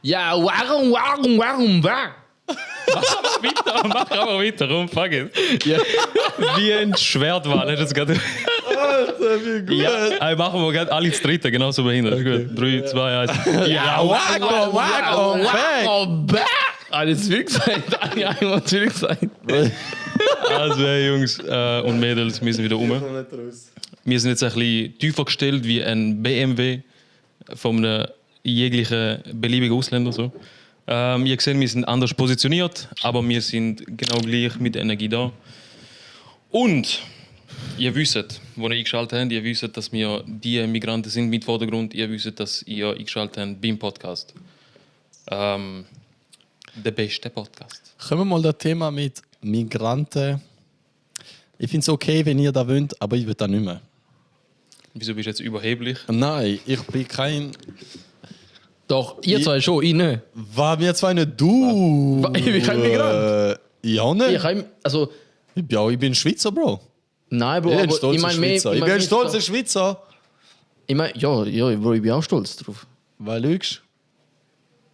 Ja, warum? Mach aber weiter, rum, fuck it. Ja. Wie ein Schwertwal, hast du jetzt gerade... Alter, wie gut. Ja, machen wir gerade alle ins Dritte, genauso behindert. Okay. Gut, 3, 2, 1. Ja, warum? Alles will gesagt, einmal will gesagt. Also, hey, Jungs und Mädels, wir sind wieder rum. Wir sind jetzt ein bisschen tiefer gestellt wie ein BMW von einem jeglichen beliebigen Ausländer. So. Ihr seht, wir sind anders positioniert, aber wir sind genau gleich mit Energie da. Und ihr wisst, wo ihr eingeschaltet habt, ihr wisst, dass wir die Migranten sind mit Vordergrund. Ihr wisst, dass ihr eingeschaltet habt beim Podcast. Der beste Podcast. Kommen wir mal das Thema mit Migranten. Ich finde es okay, wenn ihr da wollt, aber ich will da nicht mehr. Wieso bist du jetzt überheblich? Nein, ich bin kein... Doch, ihr zwei schon, ich nicht. War mir zwei nicht du. Ich bin kein Migrant. Ja, nicht. Also, Ich bin Schweizer, Bro. nein, Bro, Ich bin aber stolzer Schweizer. Ich bin ein stolzer Schweizer. Ich mein, ja, Bro, ich bin auch stolz drauf. Weil lügst.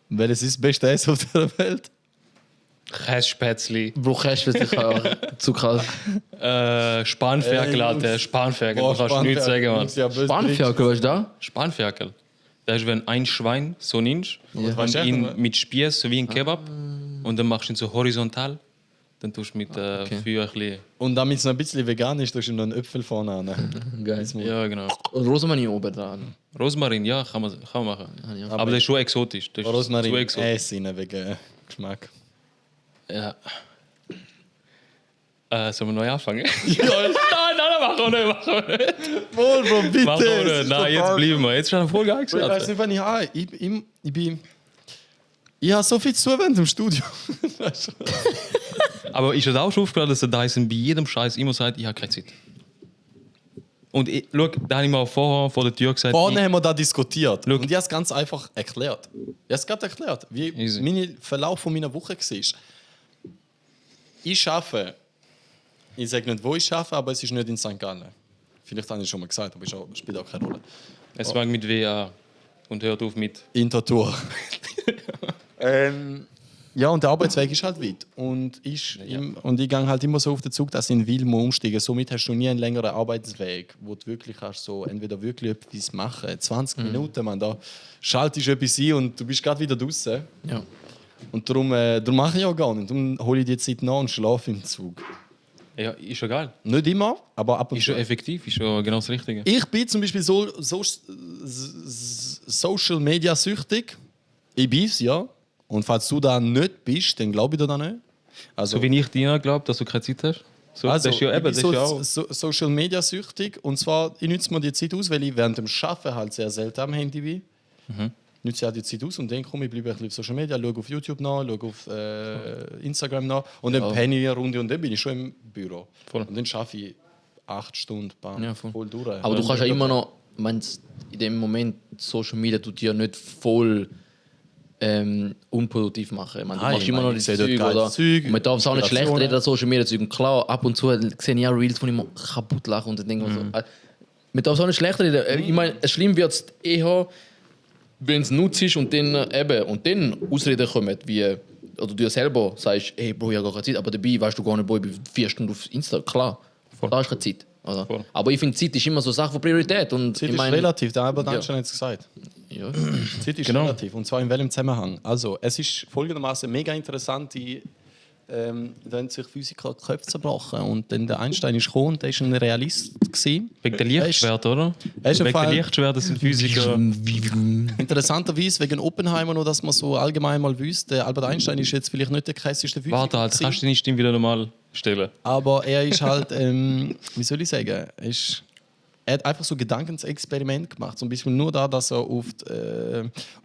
Weil es ist das beste Eis auf der Welt. Kässpätzli. Bro, Cash wird sich auch zu krass. Spanferkel, Alter. Spanferkel. Du kannst nichts sagen, Mann. Spanferkel, was ist da? Spanferkel. Das ist, wenn ein Schwein so nimmst und ihn mit Spieß, so wie ein Kebab, und dann machst du ihn so horizontal. Dann tust du mit Feuer ein bisschen... Und damit es noch ein bisschen vegan ist, tust du noch einen Äpfel vorne an. Geil. Ja, genau. Und Rosmarin oben dran. Rosmarin, ja, kann man machen. Ja. Aber das ist schon exotisch. Das ist Rosmarin zu exotisch. essen wegen Geschmack. Ja. Sollen wir neu anfangen? Nein, machen wir nicht. Wohl, Bro, bitte. Machen wir nicht. Nein, jetzt bleiben wir. Jetzt ist schon voll geil Ich weiß gesagt. nicht, wann ich habe. Ich habe so viel zu tun während dem Studio. Aber ist es auch schon aufgefallen, dass der Dyson bei jedem Scheiß immer sagt, ich habe keine Zeit? Und schau, da habe ich mir auch vorher vor der Tür gesagt... Vorne haben wir da diskutiert. Schau. Und ich habe es ganz einfach erklärt. Ich habe es gerade erklärt, wie Easy. mein Verlauf von meiner Woche war. Ich arbeite. Ich sage nicht, wo ich arbeite, aber es ist nicht in St. Gallen. Vielleicht habe ich es schon mal gesagt, aber es spielt auch keine Rolle. Es fängt mit WA und hört auf mit... Intertour. Ja, und der Arbeitsweg ist halt weit. Und ich gehe halt immer so auf den Zug, dass ich in Wil umsteigen. Somit hast du nie einen längeren Arbeitsweg, wo du wirklich kannst so entweder wirklich etwas machen. 20 Minuten, man, da schaltest du etwas ein und du bist gerade wieder draußen. Ja. Und darum mache ich auch gar nicht. Darum hole ich die Zeit nach und schlafe im Zug. Ja, ist schon geil. Nicht immer, aber ab und Ist zu. schon effektiv, ist schon genau das Richtige. Ich bin zum Beispiel so Social Media süchtig. Ich bin's, ja. Und falls du da nicht bist, dann glaube ich dir da nicht. Also, So wie ich dir glaube, dass du keine Zeit hast. So, also das ist ja eben, das ich ist bin ja auch... Social Media süchtig. Und zwar, ich nütze mir die Zeit aus, weil ich während dem Arbeiten halt sehr selten am Handy bin. Nütze halt die Zeit aus und dann komme ich, bleibe ein bisschen auf Social Media, schaue auf YouTube nach, schaue auf Instagram nach. Und dann penne ich eine Runde und dann bin ich schon im Büro. Voll. Und dann schaffe ich 8 Stunden, bam, Ja, voll. durch. Aber du kannst ja immer noch, meinst, in dem Moment Social Media tut dir ja nicht voll unproduktiv machen. Ich meine, du Nein, machst immer noch ich das sehe dort Zeug, geiles oder? Zeug, Und man darf es auch nicht schlecht Inspirationen. reden, Social Media Zeug. Und klar, ab und zu sehe ich auch Reels, wo ich mir kaputt lache und dann denke ich mir so, man darf es auch nicht schlecht reden. Ich meine, schlimm wird es eher, wenn es nutzt und dann und dann Ausreden kommen, wie oder du dir selber sagst, hey Bro, ich habe gar keine Zeit, aber dabei weißt du gar nicht, Bro, ich bin 4 Stunden auf Insta. Klar, da ist keine Zeit. Oder? Voll. Aber ich finde, Zeit ist immer so eine Sache von Priorität. Und Zeit ich ist meine, relativ, der Albert Einstein hat es gesagt. ja. Zeit ist Genau. relativ. Und zwar in welchem Zusammenhang? Also, es ist folgendermaßen mega interessant, da haben sich Physiker die Köpfe zerbrochen. Und dann der Einstein ist gekommen und der war ein Realist gewesen. Wegen der Lichtschwerter, oder? Er ist Wegen im der Fall- Lichtschwerter sind Physiker... Interessanterweise wegen Oppenheimer, nur dass man so allgemein mal wüsste, der Albert Einstein ist jetzt vielleicht nicht der krasseste Physiker. Warte, Alter, gewesen, kannst du deine Stimme wieder normal stellen? aber er ist halt, wie soll ich sagen, er hat einfach so ein Gedankensexperiment gemacht. Zum Beispiel nur da, dass er auf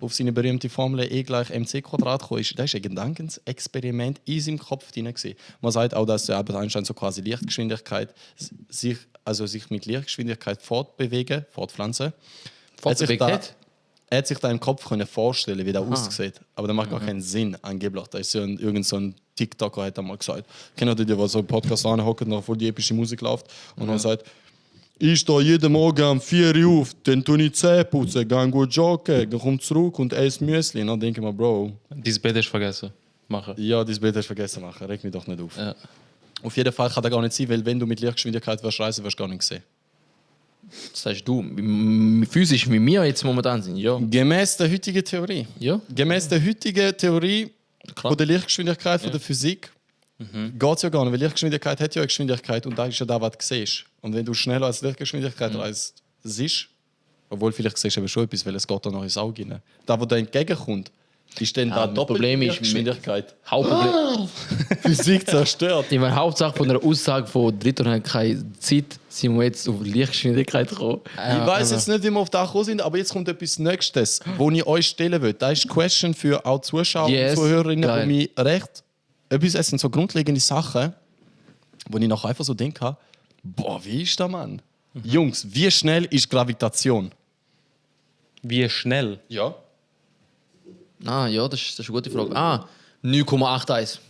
seine berühmte Formel E gleich mc Quadrat gekommen ist. Das war ein Gedankensexperiment in seinem Kopf drin. Man sagt auch, dass der Albert Einstein so quasi Lichtgeschwindigkeit sich mit Lichtgeschwindigkeit fortpflanzen. Fortbewegt hat? Er hat sich da im Kopf können vorstellen, wie der aussieht. Aber das macht gar keinen Sinn, angeblich. Da ist ja irgend so ein TikToker hat einmal gesagt. Kennt ihr die, der so einen Podcast anhockt und noch voll die epische Musik läuft und dann sagt, ich stehe jeden Morgen um 4 Uhr auf, dann tue ich Zähne putzen, gehe gut joggen, dann komme zurück und esse Müsli. Und dann denke ich mir, Bro, Dein Bett hast du vergessen machen. ja, dein Bett hast du vergessen zu machen, reg mich doch nicht auf. Ja. Auf jeden Fall kann das gar nicht sein, weil wenn du mit Lichtgeschwindigkeit reisen wirst du gar nicht sehen. Das sagst du, physisch wie wir jetzt momentan sind, ja. Gemäß der heutigen Theorie. Ja. Gemäß der heutigen Theorie von der Lichtgeschwindigkeit, von der Physik, geht es ja gar nicht, weil Lichtgeschwindigkeit hat ja eine Geschwindigkeit und das ist ja das, was du siehst. Und wenn du schneller als Lichtgeschwindigkeit reist, siehst, obwohl vielleicht siehst du aber schon etwas, weil es geht dann noch ins Auge rein. Da, wo da entgegenkommt, ist dann da das doppelte Problem ist Lichtgeschwindigkeit. Hauptproblem. Physik zerstört. Ich meine, Hauptsache von einer Aussage von Dritter haben keine Zeit, sind wir jetzt auf Lichtgeschwindigkeit gekommen. Ich weiß jetzt nicht, wie wir auf das gekommen sind, aber jetzt kommt etwas Nächstes, das ich euch stellen will. Das ist eine Question für auch Zuschauer Yes. und Zuhörerinnen, Geil. die mich recht... Es sind so grundlegende Sachen, wo ich nachher einfach so denke, boah, wie ist das, Mann? Jungs, wie schnell ist Gravitation? Wie schnell? Ja. Ah, ja, das ist eine gute Frage. 9,81.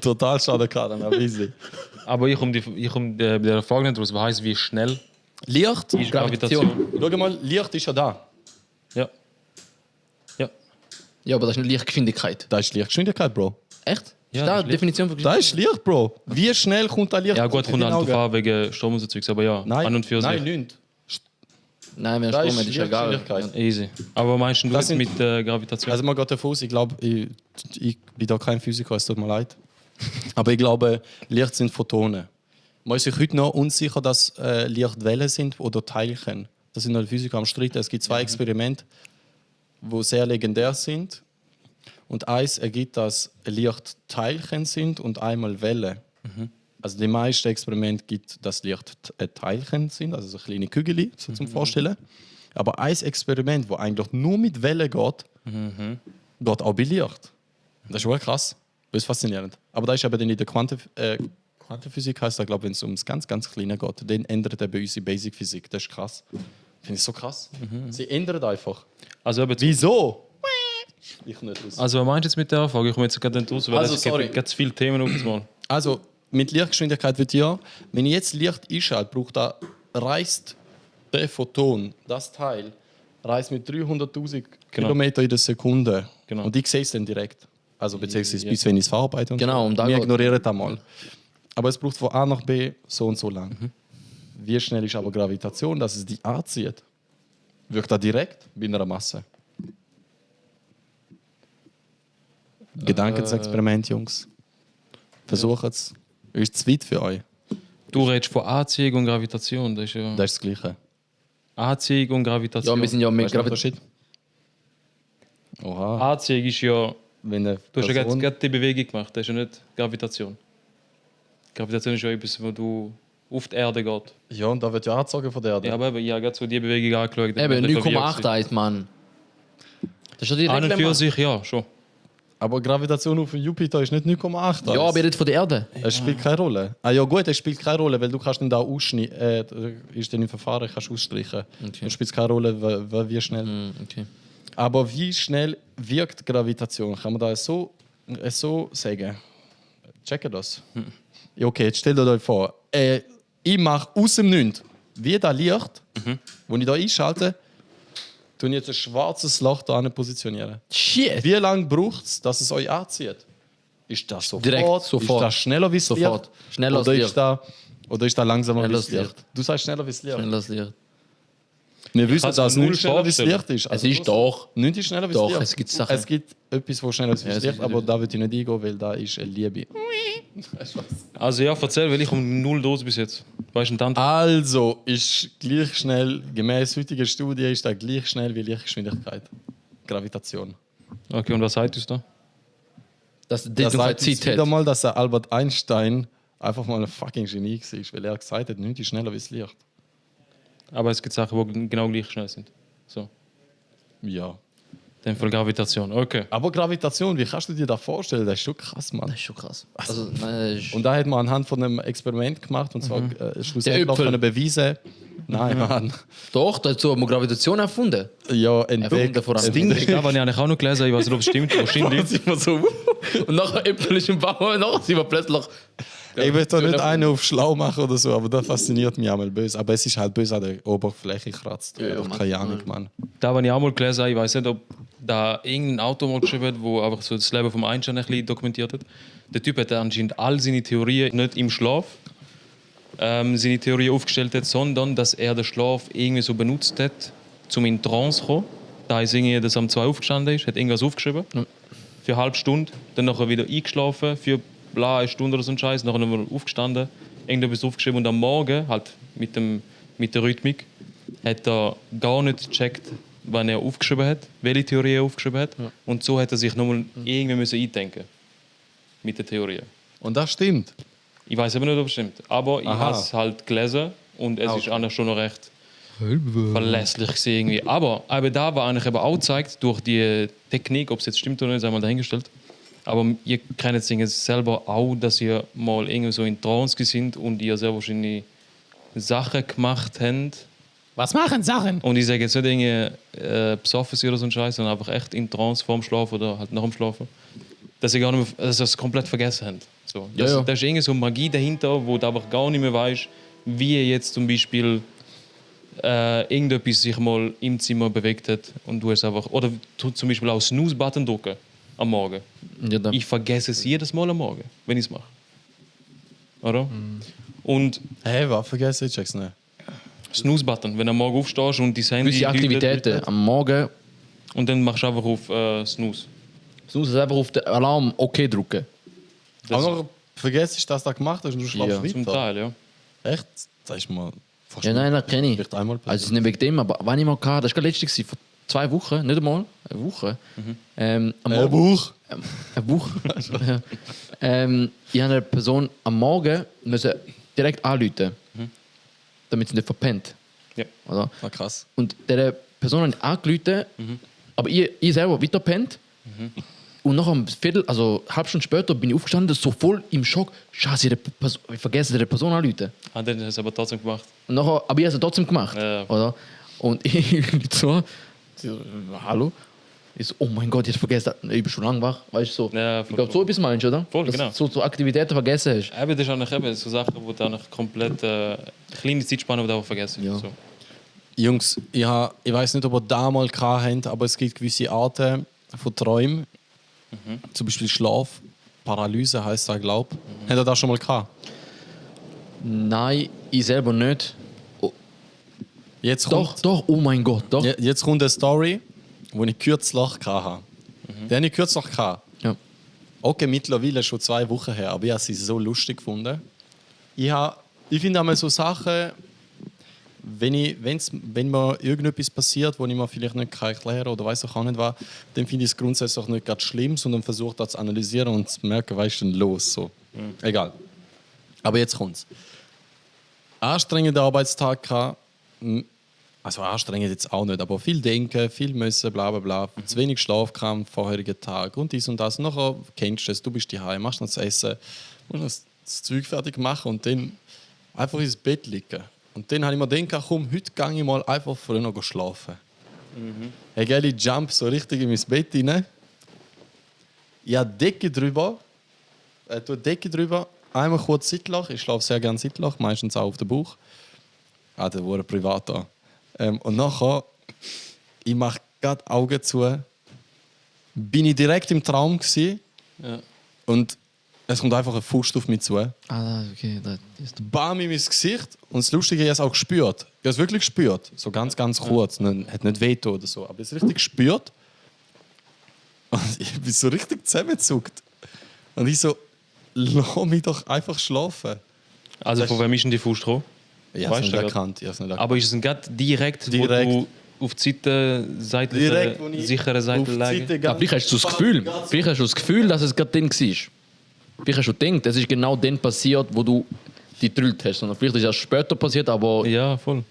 Total schade, Karan, aber easy. Aber ich komme bei der Frage nicht raus. Was heisst wie schnell Licht? ist Gravitation? Schau mal, Licht ist ja da. Ja. Ja. Ja, aber das ist nicht Lichtgeschwindigkeit. Das ist Lichtgeschwindigkeit, Bro. Echt? Ja, Ist das da ist die Licht. Definition von Das ist Licht, Bro. Wie schnell kommt das Licht? Ja gut, in kommt deine halt drauf Augen? an wegen Strom und so Zeugs, aber ja, Nein, an und für sich. nein, nicht. Nein, wenn Das er ist Strom hat, ist ja egal. Lichtgeschwindigkeit. Easy. Aber meinst du Das jetzt sind- mit Gravitation? Also man geht davon aus, ich glaube, ich bin da kein Physiker, es tut mir leid. Aber ich glaube, Licht sind Photonen. Man ist sich heute noch unsicher, dass Licht Wellen sind oder Teilchen. Das sind noch die Physiker am Streiten. Es gibt 2 Experimente, die sehr legendär sind. Und eins ergibt, dass Licht Teilchen sind und einmal Wellen. Also die meisten Experimente gibt, dass Licht Teilchen sind, also so kleine Kügel, so zum Vorstellen. Aber ein Experiment, das eigentlich nur mit Wellen geht, geht auch bei Licht. Das ist schon krass. Das ist faszinierend. Aber da ist eben dann in der Quantenphysik, heißt das, glaube ich, wenn es ums ganz, ganz Kleine geht, dann ändert er bei uns die Basic-Physik. Das ist krass. Finde ich so krass. Sie ändern einfach. Also, eben, Wieso? Ich nicht raus. also was meinst du jetzt mit der Frage? Ich komme jetzt gerade nicht raus, weil Also, es gibt sorry. ganz viele Themen auf einmal. Also, mit Lichtgeschwindigkeit wird ja, wenn ich jetzt Licht einschalte, reist der Photon, das Teil, reist mit 300.000 Kilometer in der Sekunde. Genau. Und ich sehe es dann direkt. Also, beziehungsweise bis wenn ich es verarbeite. Und Genau, so. um da Wir geht- ignorieren das mal. Aber es braucht von A nach B so und so lang. Wie schnell ist aber Gravitation, dass es die anzieht? Wirkt das direkt bei einer Masse? Gedankensexperiment, Jungs. Versucht es. Ist zu weit für euch? Du redest von Anziehung und Gravitation. Das ist ja Das ist das Gleiche. Anziehung und Gravitation. Ja, wir sind ja mit Weißt du den Gravitation. Unterschied? Oha. Anziehung ist ja... Wenn eine Du hast ja Person- gerade die Bewegung gemacht, das ist ja nicht Gravitation. Gravitation ist ja etwas, wo du auf die Erde geht. Ja, und da wird ja angezogen von der Erde. Ja, aber eben, ich habe gerade so die Bewegung angeschaut. Eben, Ich bin verwirrt 9,81, Mann. Das ist ja die gewesen. An und Regel, für Mann. sich, ja, schon. Aber Gravitation auf Jupiter ist nicht 9,8. Ja, aber ihr redet von der Erde. Es spielt keine Rolle. Ah ja gut, es spielt keine Rolle, weil du kannst dann da ausschneiden. Ist dann im Verfahren, kannst du ausstreichen. Okay. Dann spielt es keine Rolle, wie schnell. Okay. Aber wie schnell wirkt Gravitation? Kann man das so sagen? Checke das. Ja, okay, jetzt stellt euch vor, ich mache aus dem Nichts, wie das Licht, das ich da einschalte, tue ich jetzt ein schwarzes Loch da positionieren. Shit! Wie lange braucht es, dass es euch anzieht? Ist das sofort? Direkt, sofort. Ist das schneller wie das Sofort. Licht? Schneller als oder Licht. ist das, oder ist das langsamer Schneller wie als das Licht? Licht. Du sagst schneller wie das Licht. Schneller als Licht. Wir wissen, kann's dass mir es null nicht schneller wie das vorstellen. Licht ist. Es ist doch. Nicht ist schneller wie Doch, das Licht. es gibt Sachen. Es gibt etwas, was schneller ist wie Ja, das es Licht, ist- aber da würde ich nicht eingehen, weil da ist eine Liebe. Also ja, erzähl, weil ich komme null Dose bis jetzt. Weißt du, Tante? Also ist gleich schnell, gemäß heutiger Studie, ist das gleich schnell wie Lichtgeschwindigkeit. Gravitation. Okay, und was sagt uns da? Dass die Das noch keine sagt uns Zeit wieder hat. mal, dass der Albert Einstein einfach mal ein fucking Genie war, weil er gesagt hat, nichts ist schneller wie das Licht. Aber es gibt Sachen, die genau gleich schnell sind. So. Ja. Dann von Gravitation, okay. Aber Gravitation, wie kannst du dir das vorstellen? Das ist schon krass, Mann. Das ist schon krass. Also, nein, das ist Und da hat man anhand von einem Experiment gemacht und zwar schlussendlich noch Äpfel. können beweisen. Nein, Mann. doch, dazu haben wir Gravitation erfunden. Ja, Erfunden entdeckt. vor allem. Das Ding ist, aber ich habe auch noch gelesen, ich weiß nicht, ob es stimmt, wahrscheinlich. Sind wir so. Und nachher Äpfel ist im Baum, und nachher sind wir plötzlich. Ich will da nicht einen auf schlau machen oder so, aber das fasziniert mich einmal böse. Aber es ist halt böse an der Oberfläche kratzt. Ja, Doch keine Ahnung, Mann. Da habe ich auch mal gelesen, ich weiß nicht, ob da irgendein Autor mal geschrieben hat, wo einfach so das Leben vom Einstein ein bisschen dokumentiert hat. Der Typ hat anscheinend all seine Theorien nicht im Schlaf seine Theorie aufgestellt hat, sondern dass er den Schlaf irgendwie so benutzt hat, um in Trance zu kommen. Da heißt irgendwie, dass er um 2 aufgestanden ist, hat irgendwas aufgeschrieben für eine halbe Stunde, dann nachher wieder eingeschlafen für eine Stunde oder so ein Scheiß, nachher nochmal aufgestanden, irgendetwas aufgeschrieben und am Morgen, halt mit der Rhythmik, hat er gar nicht gecheckt, wann er aufgeschrieben hat, welche Theorie er aufgeschrieben hat. Ja. Und so hat er sich nochmal irgendwie müssen eindenken mit der Theorie. Und das stimmt? Ich weiß aber nicht, ob es stimmt. Aber ich habe es halt gelesen und es ist eigentlich schon noch recht verlässlich gewesen irgendwie. Aber da war eigentlich eben auch gezeigt, durch die Technik, ob es jetzt stimmt oder nicht, sei mal dahingestellt. Aber ihr kennt es selber auch, dass ihr mal irgendwie so in Trance sind und ihr sehr wahrscheinlich Sachen gemacht habt. Was machen Sachen? Und ich sage jetzt nicht irgendwie besoffen sind oder so ein Scheiß, sondern einfach echt in Trance vorm Schlafen oder halt nach dem Schlafen. Dass ihr gar nicht mehr, dass ihr es komplett vergessen habt. So. Da ist irgendwie so Magie dahinter, wo du einfach gar nicht mehr weißt, wie jetzt zum Beispiel irgendetwas sich mal im Zimmer bewegt hat und du es einfach, oder zum Beispiel auch Snooze-Button drücken am Morgen. Ja, ich vergesse es jedes Mal am Morgen, wenn ich es mache. Oder? Und hey, was vergesse ich? Check's nicht. Snooze-Button, wenn du am Morgen aufstehst und die Handy... Gewisse Aktivitäten am Morgen. Und dann machst du einfach auf Snooze. Snooze ist einfach auf den Alarm OK drücken. Aber vergisst du, dass du das gemacht hast und du schläfst weiter? Zum Teil, ja. Echt? Das ist mal fast ja, nein, das kenne ich. Vielleicht einmal also es ist nicht wegen dem, aber wenn ich mal hatte, das war letztens vor 2 Wochen, nicht einmal, eine Woche. Eine Woche? Eine Woche. Ich habe eine Person am Morgen müssen direkt anrufen, damit sie nicht verpennt. Ja. Oder? Ah, krass. Und dieser Person habe ich angerufen, aber ich selber weiter pennt. Und noch eine halbe Stunde später bin ich aufgestanden, so voll im Schock. Scheiße, ich vergesse die Person anzurufen. Ah, dann hast du es aber trotzdem gemacht. Und nachher, aber ich habe es trotzdem gemacht. Ja. Oder? Und ich so, hallo? Ich so, oh mein Gott, ich habe vergessen. Ich bin schon lange wach. Weißt du, so. Ja, ich glaube, so etwas meinst du, oder? Voll, dass genau. du so Aktivitäten vergessen hast. Das ist eigentlich eben so Sachen, die du eigentlich komplett kleine Zeitspanne auch vergessen. Ja. So. Jungs, ich weiß nicht, ob ihr da mal habt, aber es gibt gewisse Arten von Träumen. Zum Beispiel Schlafparalyse heisst das, glaube ich. Habt ihr das schon mal gehabt? Nein, ich selber nicht. Jetzt kommt, Doch, oh mein Gott, doch. Jetzt kommt eine Story, die ich kürzlich hatte. Die habe ich kürzlich gehabt. Ja. Okay, mittlerweile schon 2 Wochen her, aber ich habe sie so lustig gefunden. Ich finde einmal so Sachen, wenn mir irgendetwas passiert, wo ich mir vielleicht nicht erklären kann oder weiß auch nicht was, dann finde ich es grundsätzlich nicht ganz schlimm, sondern versuche das zu analysieren und zu merken, was ist denn los. So. Egal. Aber jetzt kommt's. Anstrengender Arbeitstag gehabt. Also anstrengend jetzt auch nicht, aber viel denken, viel müssen, bla bla bla. Zu wenig Schlaf kam am vorherigen Tag und dies und das. Und nachher kennst du es, du bist daheim, machst noch das Essen, musst das Zeug fertig machen und dann einfach ins Bett liegen. Und dann habe ich mir gedacht, komm, heute gehe ich mal einfach früher noch schlafen. Ich jump so richtig in mein Bett rein. Ich habe Decke drüber, einmal kurz Sittloch. Ich schlafe sehr gerne Sittloch, meistens auch auf dem Bauch. Der wurde privat da. Und nachher, ich mache gerade Augen zu, bin ich direkt im Traum gewesen, und es kommt einfach ein Fuß auf mich zu. Ah, okay. Das ist Bam in mein Gesicht. Und das Lustige, ich habe es auch gespürt. Ich habe es wirklich gespürt. So ganz, ganz kurz. Hat nicht weh oder so. Aber ich habe es richtig gespürt. Und ich bin so richtig zusammengezuckt. Und ich so, lass mich doch einfach schlafen. Also von wem ist denn die Fuß gekommen? Ich habe es nicht erkannt. Aber ist es gerade direkt, wo du auf die Seite, sichere Seite legen? Aber vielleicht hast du das Gefühl, dass es gerade dann war. Vielleicht hast du gedacht, es ist genau dann passiert, wo du die gedrillt hast. Und vielleicht ist es später passiert, aber ja, voll.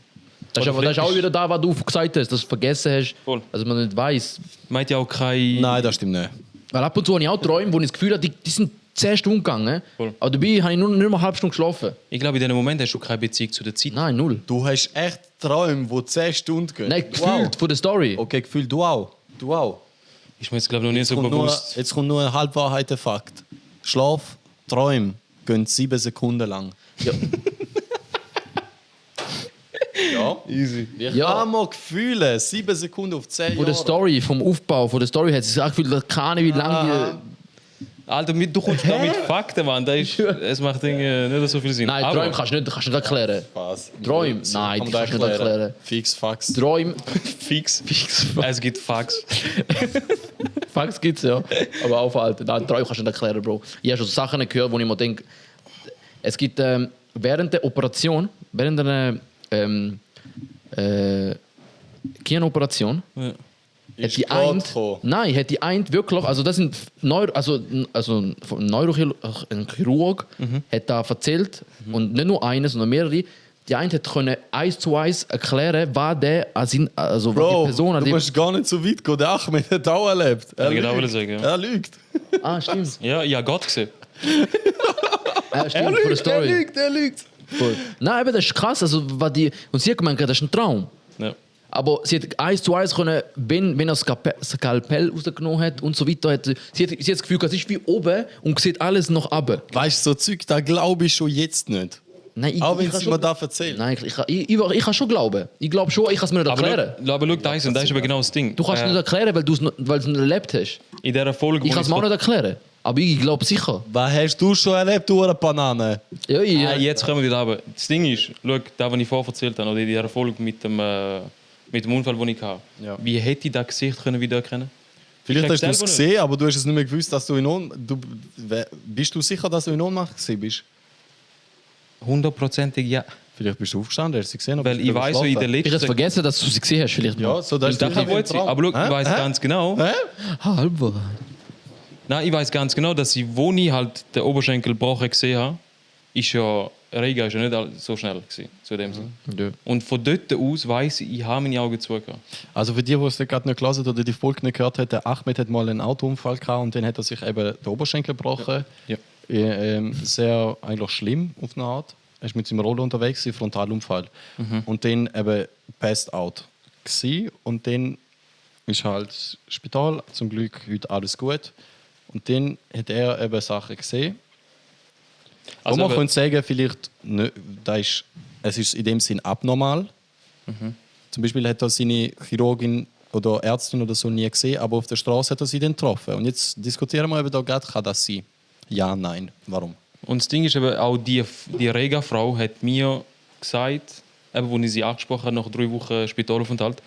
Das ist auch wieder da, was du gesagt hast, dass du vergessen hast, voll. Also man nicht weiss. Meint ja auch kein... Nein, das stimmt nicht. Weil ab und zu habe ich auch Träume, wo ich das Gefühl habe, die sind 10 Stunden gegangen. Voll. Aber dabei habe ich nur eine halbe Stunde geschlafen. Ich glaube, in diesem Moment hast du keine Beziehung zu der Zeit. Nein, 0. Du hast echt Träume, die 10 Stunden gehen? Nein, gefühlt von der Story. Okay, gefühlt du auch. Ist mir jetzt, glaube ich, noch nie so bewusst. Jetzt kommt nur ein Halbwahrheit, der Fakt. Schlaf, Träume gehen 7 Sekunden lang. Ja. Ja. Easy. Ja. Kann man fühlen, 7 Sekunden auf 10 Von Jahre. der Story, vom Aufbau von der Story hat sie das Gefühl, keine Ahnung, wie lange Alter, du kommst da mit Fakten, Mann. Es macht nicht so viel Sinn. Nein, Aber Träume kannst du nicht erklären. Was? Träume? So, Nein, kann die man kannst du nicht erklären. Fix, Fax. Träume, fix. Es gibt Fax. Facts gibt es ja, aber aufhalten. Nein, Träume kannst du nicht erklären, Bro. Ich habe schon Sachen gehört, wo ich mir denke, es gibt während der Operation, während einer Kinoperation, Ist hat die grad Eint, gekommen. nein, hat die Eint wirklich, also das sind ein Neurochirurg hat da erzählt und nicht nur eine, sondern mehrere. Die Eint hat können 1:1 erklären, was der was die Bro, Person an du dem. musst gar nicht so weit gehen. Der Achmed hat auch erlebt. Ja, genau, will ich sagen, ja. Er lügt. Ah, stimmt. Ja, Gott gesehen. Stimmt, von der Story. Er lügt. Voll. Nein, aber das ist krass. Also, was die, und sie hat gemeint, das ist ein Traum. Ja. Aber sie hat 1:1 können, wenn er das Skalpell rausgenommen hat und so weiter, sie hat das Gefühl, es ist wie oben und sieht alles noch runter. Weißt du, so Zeug, da glaube ich schon jetzt nicht. Nein, Auch wenn kann sie schon- mir das erzählt. Nein, ich kann schon glauben. Ich glaube schon, ich kann es mir nicht erklären. Aber schau, das ist aber genau das Ding. Du kannst es nicht erklären, weil du es nicht erlebt hast. In dieser Folge, Ich kann es mir auch nicht erklären. Aber ich glaube sicher. Was hast du schon erlebt, du eine Banane? Ja, Jetzt kommen wir wieder runter. Das Ding ist, schau, das, was ich vorher erzählt habe, oder in dieser Folge mit dem Unfall, den ich hatte. Ja. Wie hätte ich das Gesicht können wiedererkennen? Vielleicht Ich hast du es selber nicht. gesehen, aber du hast es nicht mehr gewusst, dass du in Ohnmacht... Bist du sicher, dass du in Ohnmacht bist? 100%ig ja. Vielleicht bist du aufgestanden, hast du gesehen? Weil ich weiß, wie in der Ich habe letzten... vergessen, dass du sie gesehen hast. Vielleicht Ja, so das Das kann wohl sein. Aber schau, ich weiß ganz genau... halber. Nein, ich weiß ganz genau, dass ich, wo ich halt den Oberschenkel gebrochen gesehen habe, ist ja Rega ist ja nicht so schnell gewesen, zu dem Sinn. Ja. Und von dort aus weiss ich habe meine Augen zugehört. Also für die, die es gerade nicht gelesen oder die Folge nicht gehört haben, der Ahmed hat mal einen Autounfall gehabt und dann hat er sich eben den Oberschenkel gebrochen. Ja. Sehr eigentlich schlimm auf eine Art. Er ist mit seinem Roller unterwegs, ein Frontalunfall. Und dann eben passed out gewesen. Und dann ist halt das Spital, zum Glück heute alles gut. Und dann hat er eben Sachen gesehen. Also Wo man eben- könnte sagen, vielleicht nicht, es ist in dem Sinn abnormal. Zum Beispiel hat er seine Chirurgin oder Ärztin oder so nie gesehen, aber auf der Straße hat er sie dann getroffen. Und jetzt diskutieren wir eben da gerade, kann das sein? Ja, nein. Warum? Und das Ding ist eben, auch die Rega-Frau hat mir gesagt, eben, als ich sie angesprochen habe, nach 3 Wochen Spitalaufenthalt,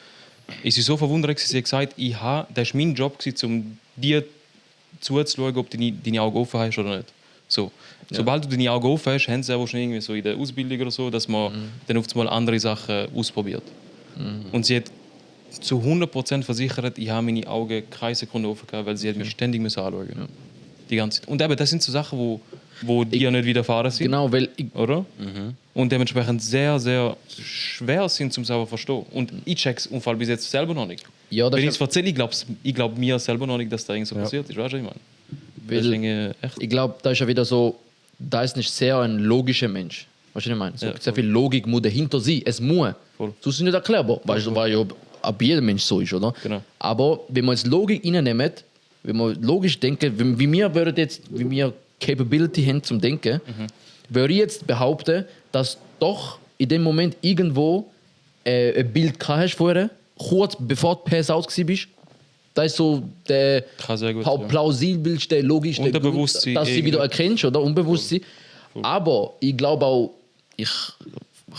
ist sie so verwundert, dass sie hat gesagt, das war mein Job, um dir zuzuschauen, ob du deine Augen offen hast oder nicht. So. Ja. Sobald du deine Augen offen hast, haben sie auch schon irgendwie so in der Ausbildung oder so, dass man dann oft mal andere Sachen ausprobiert. Und sie hat zu 100% versichert, ich habe meine Augen keine Sekunde offen gehabt, weil sie hat mich ständig anschauen musste. Ja. Die ganze Zeit. Und eben, das sind so Sachen, wo dir nicht widerfahren sind. Genau, weil ich, Oder? Und dementsprechend sehr, sehr schwer sind, zum selber verstehen. Und ich check's Unfall bis jetzt selber noch nicht. Ja, das Wenn ich ist es erzähle, ich glaube mir selber noch nicht, dass da irgend so passiert ist. Weißt du, was ich meine? Das ist weil, irgendwie echt. ich glaube, da ist ja wieder so, da ist nicht sehr ein logischer Mensch. Weißt du, was ich meine? So, Ja, sehr viel Logik muss dahinter sein. Es muss. Voll. Sonst ist es nicht erklärbar. Weißt du, weil ja ab jedem Mensch so ist, oder? Genau. Aber wenn man jetzt Logik reinnehmen, wenn man logisch denken, wie wir Capability haben zum Denken, würde ich jetzt behaupten, dass doch in dem Moment irgendwo ein Bild gehabt hast vorher, kurz bevor du Pass out bist. Das ist so der Kann sehr gut sein. plausibelste, logischste Unterbewusstsein, dass du sie wieder erkennst, oder? Unbewusstsein. Aber ich glaube auch, ich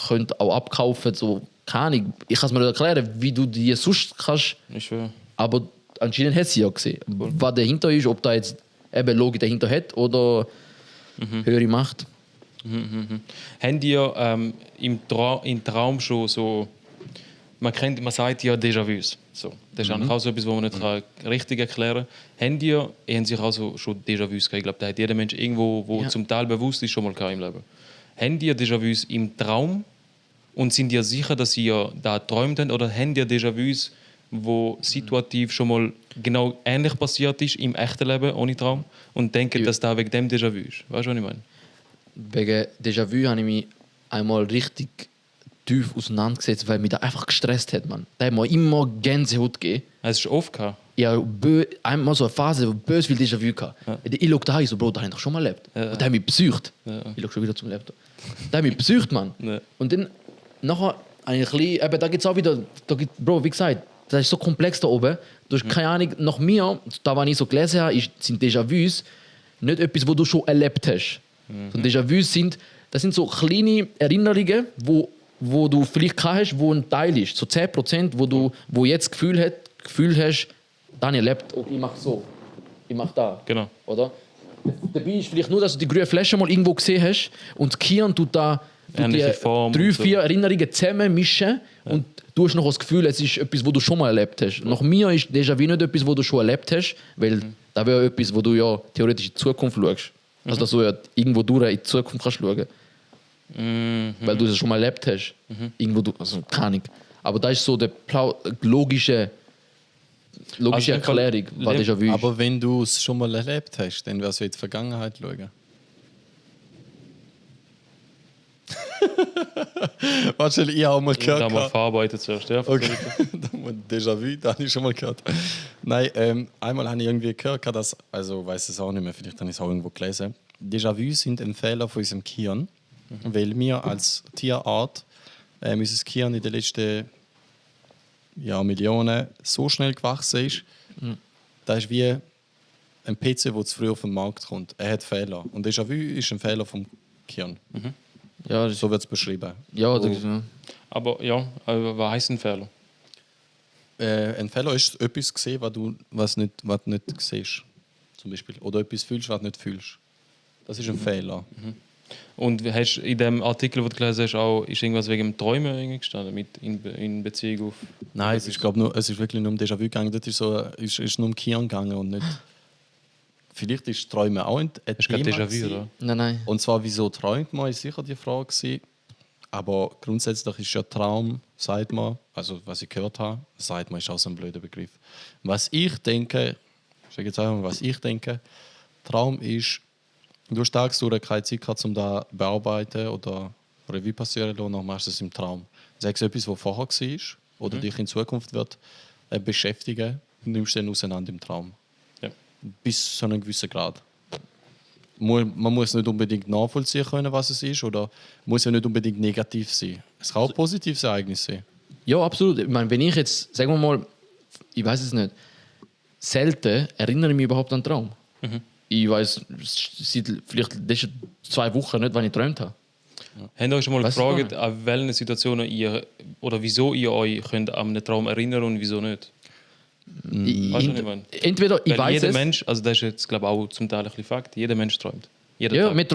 könnte auch abkaufen, so, keine Ahnung, ich kann es mir nicht erklären, wie du die sonst kannst, Ich schwöre. aber anscheinend hat sie ja gesehen. Was dahinter ist, ob da jetzt eben Logik dahinter hat oder höhere Macht. Haben die im Traum schon so. Man sagt ja Déjà-vus. So. Das ist eigentlich auch so etwas, was man nicht richtig erklären kann. Haben sich auch so schon Déjà-vus gehabt? Ich glaube, da hat jeder Mensch irgendwo, wo Ja. zum Teil bewusst ist, schon mal gehabt im Leben. Haben die Déjà-vus im Traum und sind die sicher, dass sie ja da geträumt haben? Oder haben die Déjà-vus, wo situativ schon mal genau ähnlich passiert ist im echten Leben, ohne Traum? Und denken, dass da wegen dem Déjà-vu ist? Weißt du, was ich meine? Wegen Déjà-vu habe ich mich einmal richtig tief auseinandergesetzt, weil mich das einfach gestresst hat. Man. Da hat mir immer Gänsehaut gegeben. Es ist oft gehabt. ich habe einmal so eine Phase, wo böse viel Déjà-vu hatte. Ja. Ich schaue da, ich so, Bro, da habe ich doch schon mal erlebt. Ja. Und der hat mich besucht. Ja. Ich schaue schon wieder zum Laptop. Der hat mich besucht, Mann. Ja. Und dann nachher eigentlich, eben, da gibt es auch wieder, Bro, wie gesagt, das ist so komplex da oben. Du hast keine Ahnung, nach mir, da was ich so gelesen habe, sind Déjà-vus nicht etwas, was du schon erlebt hast. So Déjà-vus das sind so kleine Erinnerungen, wo du vielleicht gehabt hast, wo ein Teil ist. So 10%, wo jetzt das Gefühl hast, dann erlebt, oh, ich mache so, ich mache da. Genau. Oder? Dabei ist vielleicht nur, dass du die grüne Flasche mal irgendwo gesehen hast und das Gehirn tut da die 3-4 Erinnerungen zusammenmischen und du hast noch das Gefühl, es ist etwas, was du schon mal erlebt hast. Nach mir ist Déjà-vu nicht etwas, was du schon erlebt hast, weil das wäre etwas, wo du ja theoretisch in die Zukunft schaust. Also dass du ja irgendwo durch in die Zukunft kannst schauen. Weil du es schon mal erlebt hast. Irgendwo also keine Ahnung. Aber das ist so die logische Erklärung, was Déjà-vu ist. Aber wenn du es schon mal erlebt hast, dann wirst du in die Vergangenheit schauen. Wahrscheinlich, ich habe auch mal gehört. Da haben wir verarbeitet zuerst, ja. Okay. Déjà-vu, da habe ich schon mal gehört. Nein, einmal habe ich irgendwie gehört, dass, also weiß es auch nicht mehr, vielleicht habe ich es auch irgendwo gelesen. Déjà-vu sind ein Fehler von unserem Gehirn, weil wir als Tierart unser Gehirn in den letzten Millionen so schnell gewachsen ist, das ist wie ein PC, der zu früh auf den Markt kommt. Er hat Fehler. Und Déjà-vu ist ein Fehler vom Gehirn. Ja, so wird es beschrieben. Ja, das ist, ja. Aber was heisst ein Fehler? Ein Fehler ist etwas gesehen, was du nicht siehst. Zum Beispiel. Oder etwas fühlst, was du nicht fühlst. Das ist ein Fehler. Und hast in dem Artikel, den du gelesen hast, auch, ist irgendwas wegen dem Träumen gestanden, in Beziehung auf... Nein, es ist wirklich nur um Déjà-vu gegangen. Das ist nur um Gehirn gegangen und nicht... Vielleicht ist Träumen auch ein Thema. Déjà-vu, oder? Nein. Und zwar, wieso träumt man, ist sicher die Frage gewesen. Aber grundsätzlich ist ja Traum, sagt man, also was ich gehört habe, sagt man, ist auch so ein blöder Begriff. Was ich denke, Traum ist, du hast tagsüber keine Zeit gehabt, um das zu bearbeiten oder Revue passieren zu lassen, dann machst du es im Traum. Sagst du etwas, was vorher war oder dich in Zukunft wird beschäftigen, nimmst du dann auseinander im Traum. Bis zu einem gewissen Grad. Man muss nicht unbedingt nachvollziehen können, was es ist, oder muss ja nicht unbedingt negativ sein. Es kann auch positives Ereignis sein. Ja, absolut. Ich meine, wenn ich jetzt, sagen wir mal, ich weiß es nicht, selten erinnere ich mich überhaupt an den Traum. Ich weiß seit vielleicht 2 Wochen nicht, wann ich geträumt habe. Habt ihr euch schon mal gefragt, an welchen Situationen ihr oder wieso ihr euch könnt an einen Traum erinnern und wieso nicht? Entweder ich weiß jeder es. Mensch, also das ist jetzt glaube ich auch zum Teil ein bisschen Fakt, jeder Mensch träumt. Ja, wir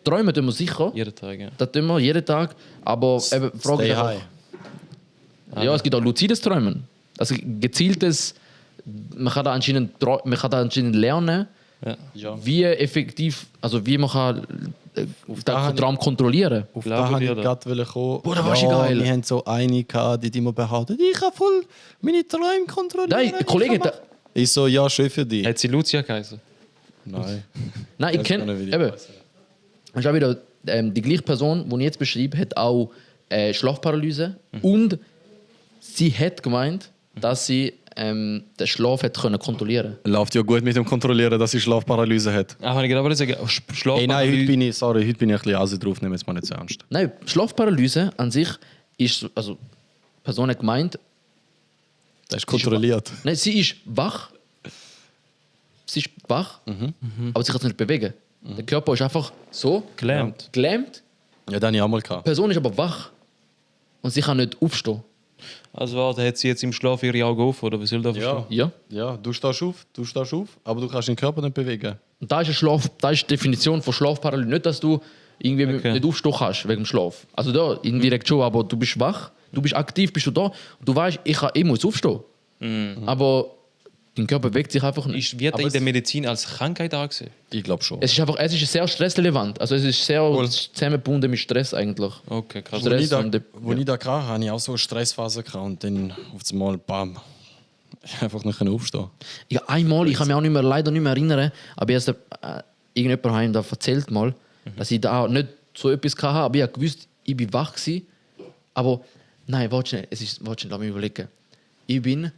träumen immer sicher. Jeden Tag, ja. Das tun wir jeden Tag. Aber eben, Frage Stay high. Ja, es gibt auch luzides Träumen. Also gezieltes, man kann da anscheinend lernen, wie effektiv, also wie man kann den Traum kontrollieren. Auf da habe ich gerade kommen. Boah, das war schon geil. Wir haben so eine gehabt, die immer behauptet, ich kann voll meine Träume kontrollieren. Nein, Kollege, ich so, ja, schön für dich. Hat sie Lucia geheißen? Nein. Nein, ich kenne. Ich habe wieder die gleiche Person, die ich jetzt beschreibe, hat auch Schlafparalyse und sie hat gemeint, dass sie den Schlaf hat kontrollieren. Läuft ja gut mit dem Kontrollieren, dass sie Schlafparalyse hat. Habe ich gerade sagen, Schlafparalyse. Nein, heute bin ich ein bisschen also drauf, nehmen wir es mal nicht so ernst. Nein, Schlafparalyse an sich ist, also die Person hat gemeint, das ist kontrolliert. Nein, sie ist wach. Aber sie kann sich nicht bewegen. Der Körper ist einfach so gelähmt. Ja, das habe ich auch mal gehabt. Die Person ist aber wach. Und sie kann nicht aufstehen. Also warte, hat sie jetzt im Schlaf ihre Augen auf, oder wie soll das verstehen? Ja, du stehst auf, aber du kannst den Körper nicht bewegen. Und da ist die Definition von Schlafparalyse. Nicht, dass du irgendwie nicht aufstehen kannst wegen dem Schlaf. Also da indirekt schon, aber du bist wach, du bist aktiv, bist du da. Und du weißt, ich muss aufstehen. Aber dein Körper bewegt sich einfach nicht. Wird in der Medizin als Krankheit angesehen? Ich glaube schon. Es ist sehr stressrelevant. Also es ist sehr zusammengebunden mit Stress eigentlich. Okay, krass. Als ich da hatte, hatte ich auch so eine Stressphase und dann auf einmal, bam, einfach nicht aufstehen. Ja, einmal, ich kann mich auch leider nicht mehr erinnern, aber erst irgendjemand hat ihm da erzählt mal, dass ich da nicht so etwas hatte, aber ich wusste, ich war wach gewesen. Aber nein, warte schnell, lass mich überlegen. Ich bin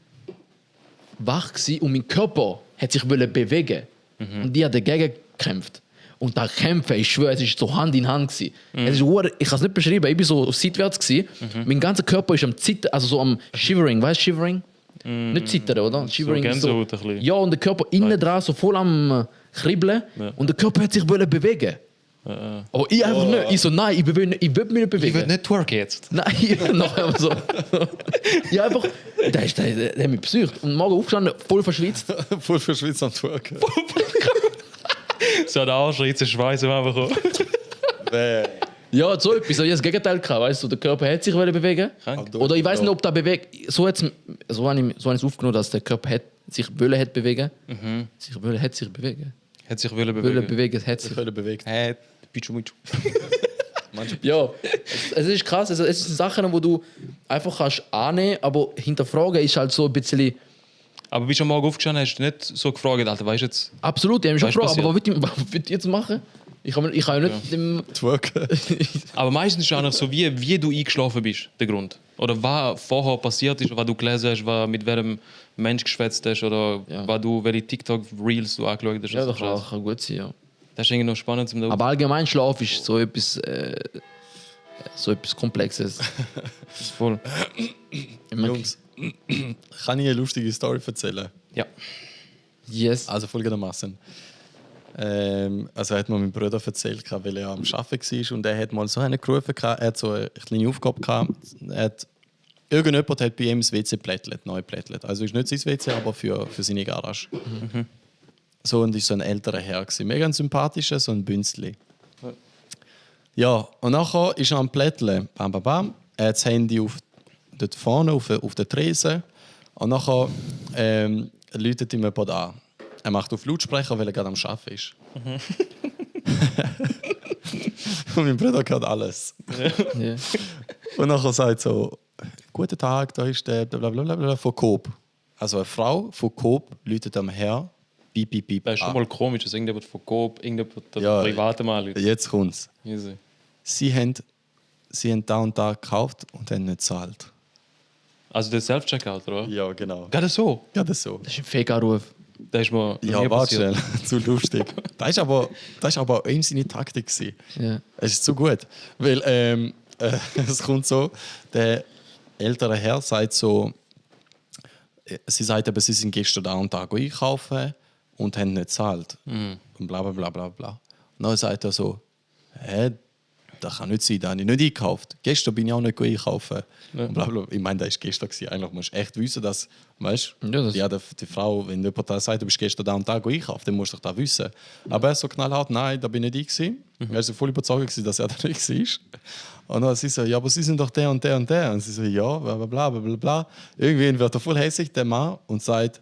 wach gewesen und mein Körper hat sich bewegen. Und die hat dagegen gekämpft. Und das Kämpfen, ich schwöre, es war so Hand in Hand gewesen. Es ist, ich kann es nicht beschreiben, ich war so seitwärts gewesen. Mein ganzer Körper ist am Zittern, also so am Shivering, weißt du Shivering? Nicht zittern, oder? Shivering ist so. Ja, und der Körper innen dran so voll am Kribbeln. Ja. Und der Körper hat sich bewegen. Aber ich einfach nicht. Ich so, nein, ich will mich nicht bewegen. Ich will nicht twerken jetzt. Nein, noch einmal so. Ja, einfach, der hat mich besucht. Und morgen aufgestanden, voll verschwitzt. Voll verschwitzt am Twerken. So der Arsch, jetzt Schweiß einfach auch. Ja, so etwas. Ich hatte das Gegenteil gehabt, weißt du, der Körper hat sich bewegen. Oder ich weiß nicht, ob der bewegt. So habe ich es aufgenommen, dass der Körper sich bewegen. Sich bewegen. Hat sich bewegen. Hat sich bewegt. Ja, es ist krass. Also, es sind Sachen, die du einfach kannst annehmen, aber hinterfragen ist halt so ein bisschen. Aber bist du am Morgen aufgestanden, hast du nicht so gefragt, Alter, weißt du jetzt? Absolut, ich habe mich schon gefragt, aber was will ich jetzt machen? Ich kann ja nicht Twerken. Aber meistens ist es eigentlich so, wie du eingeschlafen bist, der Grund. Oder was vorher passiert ist, was du gelesen hast, was mit welchem Mensch geschwätzt hast oder welche TikTok-Reels du angeschaut hast. Ja, das kann gut sein, ja. Das ist irgendwie noch spannend zum Aber allgemein Schlaf ist so etwas Komplexes. Voll. Jungs, kann ich eine lustige Story erzählen? Ja. Yes. Also folgendermaßen. Also hat mir mein Bruder erzählt, weil er am Arbeiten war und er hat mal so einen gerufen, er hat so eine kleine Aufgabe gehabt. Irgendjemand hat bei ihm das WC plättelt, neu plättelt. Also ist nicht sein WC, aber für seine Garage. So, und ist so ein älterer Herr gewesen. Mega sympathischer, so ein Bünzli. Ja, und nachher ist er am Plätteln. Bam, bam, bam. Er hat das Handy dort vorne auf der Tresen. Und nachher läutet ihm jemand an. Er macht auf Lautsprecher, weil er gerade am Arbeiten ist. Und mein Bruder hört alles. Ja. Und nachher sagt so: Guten Tag, da ist der blablabla von Coop. Also eine Frau von Coop läutet am Herr. Piep, piep, piep. Das ist schon mal komisch, dass irgendjemand von Coop, irgendjemand Ja, Privaten mal anruft. Jetzt kommt's. Easy. Sie haben da und da gekauft und haben nicht gezahlt. Also der Self-Checkout, oder? Ja, genau. Gerade so? Gerade so. Das ist ein Fake-Anruf. Das ist mir noch Ja, nie warte passiert. schnell. Zu lustig. Das war aber auch ihm seine Taktik gewesen. Ja. Es ist zu gut. Weil es kommt so, der ältere Herr sagt so, sie sagt aber, sie sind gestern da und da einkaufen und haben nicht gezahlt. Und bla bla bla bla bla. Und dann sagt er so, das kann nicht sein, das habe ich nicht eingekauft. Gestern bin ich auch nicht einkaufen. Ja. Und bla bla. Ich meine, das war gestern. Eigentlich musst du echt wissen, dass, weißt Ja, die Frau, wenn jemand das sagt, du bist gestern da und da einkaufen, dann musst du das wissen. Aber er ist so knallhart, nein, da bin nicht ich gewesen. Er war so voll überzeugt, dass er da nicht war. Und dann sie so, ja, aber sie sind doch der und der und der. Und sie so, ja, bla bla bla bla bla. Irgendwie wird er voll hässlich, der Mann, und sagt,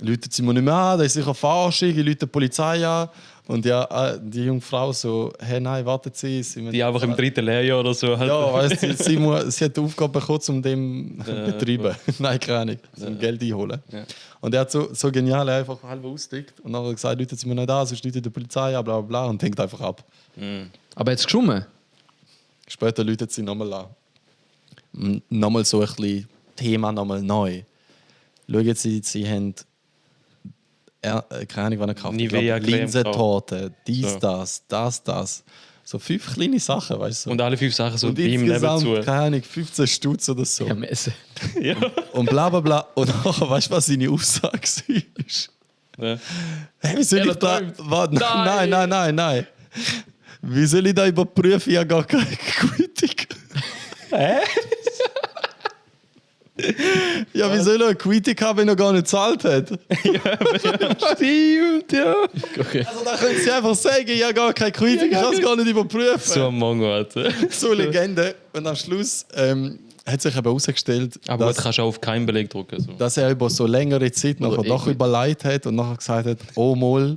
läutet sie mir nicht mehr an, das ist sicher Verarschung, ich läute die Polizei an. Und ja, die junge Frau so, hey, nein, warten Sie. Die einfach im 3. Lehrjahr oder so. Halt. Ja, weißt du, sie hat die Aufgabe bekommen, um dem betreiben. Nein, keine Ahnung, zum Geld einholen. Ja. Und er hat so genial einfach halb ausgedickt und dann hat er gesagt, läutet sie mir nicht an, sonst läutet die Polizei an, bla bla bla, und hängt einfach ab. Aber jetzt geschummen? Später läutet sie nochmal an. Nochmal so ein bisschen Thema nochmal neu. Schauen Sie haben keine Ahnung, wann er gekauft hat. Nivea-Creme Linsentorte, dies, So. das. So 5 kleine Sachen, weißt du. Und alle 5 Sachen so und bei ihm insgesamt, nebenzu. keine Ahnung, 15 Stutz oder so. Ja, Messe. Ja. Und bla bla bla. Und nachher, weißt du, was seine Aussage war? Ja. Hey, wie soll ich da... träumt. Warte, nein. Wie soll ich da überprüfen? Ich habe gar keine Quittung. Hä? Ja, wie soll er eine Quittung haben, wenn er gar nicht gezahlt hat? Stimmt, ja. Okay. Also da können Sie einfach sagen, ich habe gar keine Quittung, ich kann es gar nicht überprüfen. So ein Mongo, Alter. So Legende. Und am Schluss hat sich eben herausgestellt, Aber gut, kannst du auch auf keinen Beleg drücken. So. dass er über so längere Zeit nachher Oder doch überlegt hat und nachher gesagt hat, oh mal,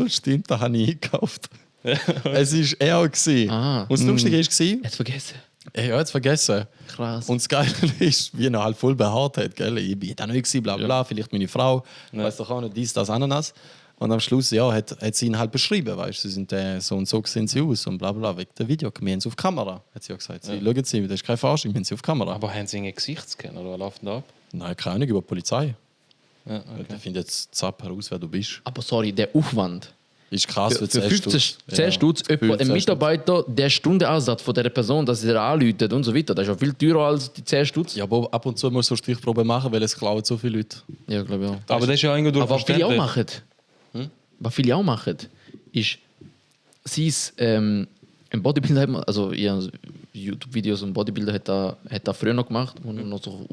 stimmt, da habe ich eingekauft. Es war er. Gewesen. Ah. Und das Lustige war, Jetzt vergessen. er hat es vergessen. Krass. Und das Geile ist, wie er halt voll beharrt hat. Gell? Ich bin da nicht gewesen, bla bla, vielleicht meine Frau, weiß doch auch nicht, dies, das, Ananas. Und am Schluss hat sie ihn halt beschrieben, weißt du, sie sind so und so sehen sie aus und bla bla, wegen dem Video. Wir haben sie auf Kamera, hat sie ja gesagt. Schauen Sie, das ist keine Forschung, wir haben sie auf Kamera. Aber haben sie einen Gesichtsscanner oder was läuft denn da ab? Nein, keine Ahnung, über die Polizei. Ja, Der findet jetzt zapp heraus, wer du bist. Aber sorry, der Aufwand. Ist krass Für 10 15 Stutz. 10 Stutz, Gefühlt ein 10 Mitarbeiter, der Stundenansatz von dieser Person, dass er anläutet und so weiter, das ist ja viel teurer als die 10 Stutz. Ja, aber ab und zu musst du Stichprobe machen, weil es klauen so viele Leute. Ja, glaube ich auch. Aber das ist ja eigentlich Aber was viele auch verständlich. machen, was viele auch machen, ist, sie ist ein Bodybuilder, hat man, also ja, YouTube-Videos und Bodybuilder hat er früher noch gemacht, wo er noch so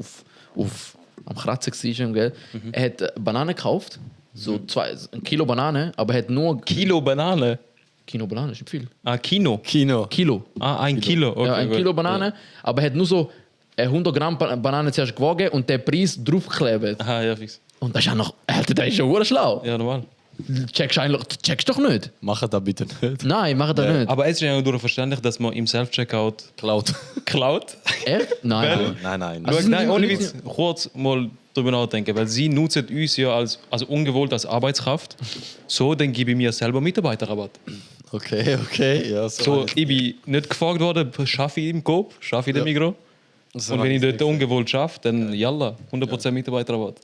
am Kratzen war. Gell? Er hat Bananen gekauft, so 1 Kilo Banane, aber er hat nur Kilo Banane. Kilo Banane, ist nicht viel. Ah, Kino. Kilo. Ah, 1 Kilo. Okay, Ja, 1 gut. Kilo Banane, aber er hat nur so 100 Gramm Banane zuerst gewogen und den Preis draufgeklebt. Aha, ja, fix. Und das ist ja noch, Alter, das ist ja hure schlau. Ja, normal. Checkst doch nicht. Mach das bitte nicht. Nein, mach das nicht. Aber es ist ja durch verständlich, dass man im Self-Checkout Klaut. klaut. Echt? Nein. Nein. Also Schau, sind nein, die- ohne Witz, kurz mal drüber nachdenken, weil sie nutzen uns ja als ungewollt als Arbeitskraft. So, dann gebe ich mir selber Mitarbeiterrabatt. Okay. Ja, So, ich bin nicht gefragt worden, schaffe ich im Coop, schaffe ich im Migros. So Und wenn ich habe dort ungewollt schaffe, dann jalla, 100% Mitarbeiterrabatt.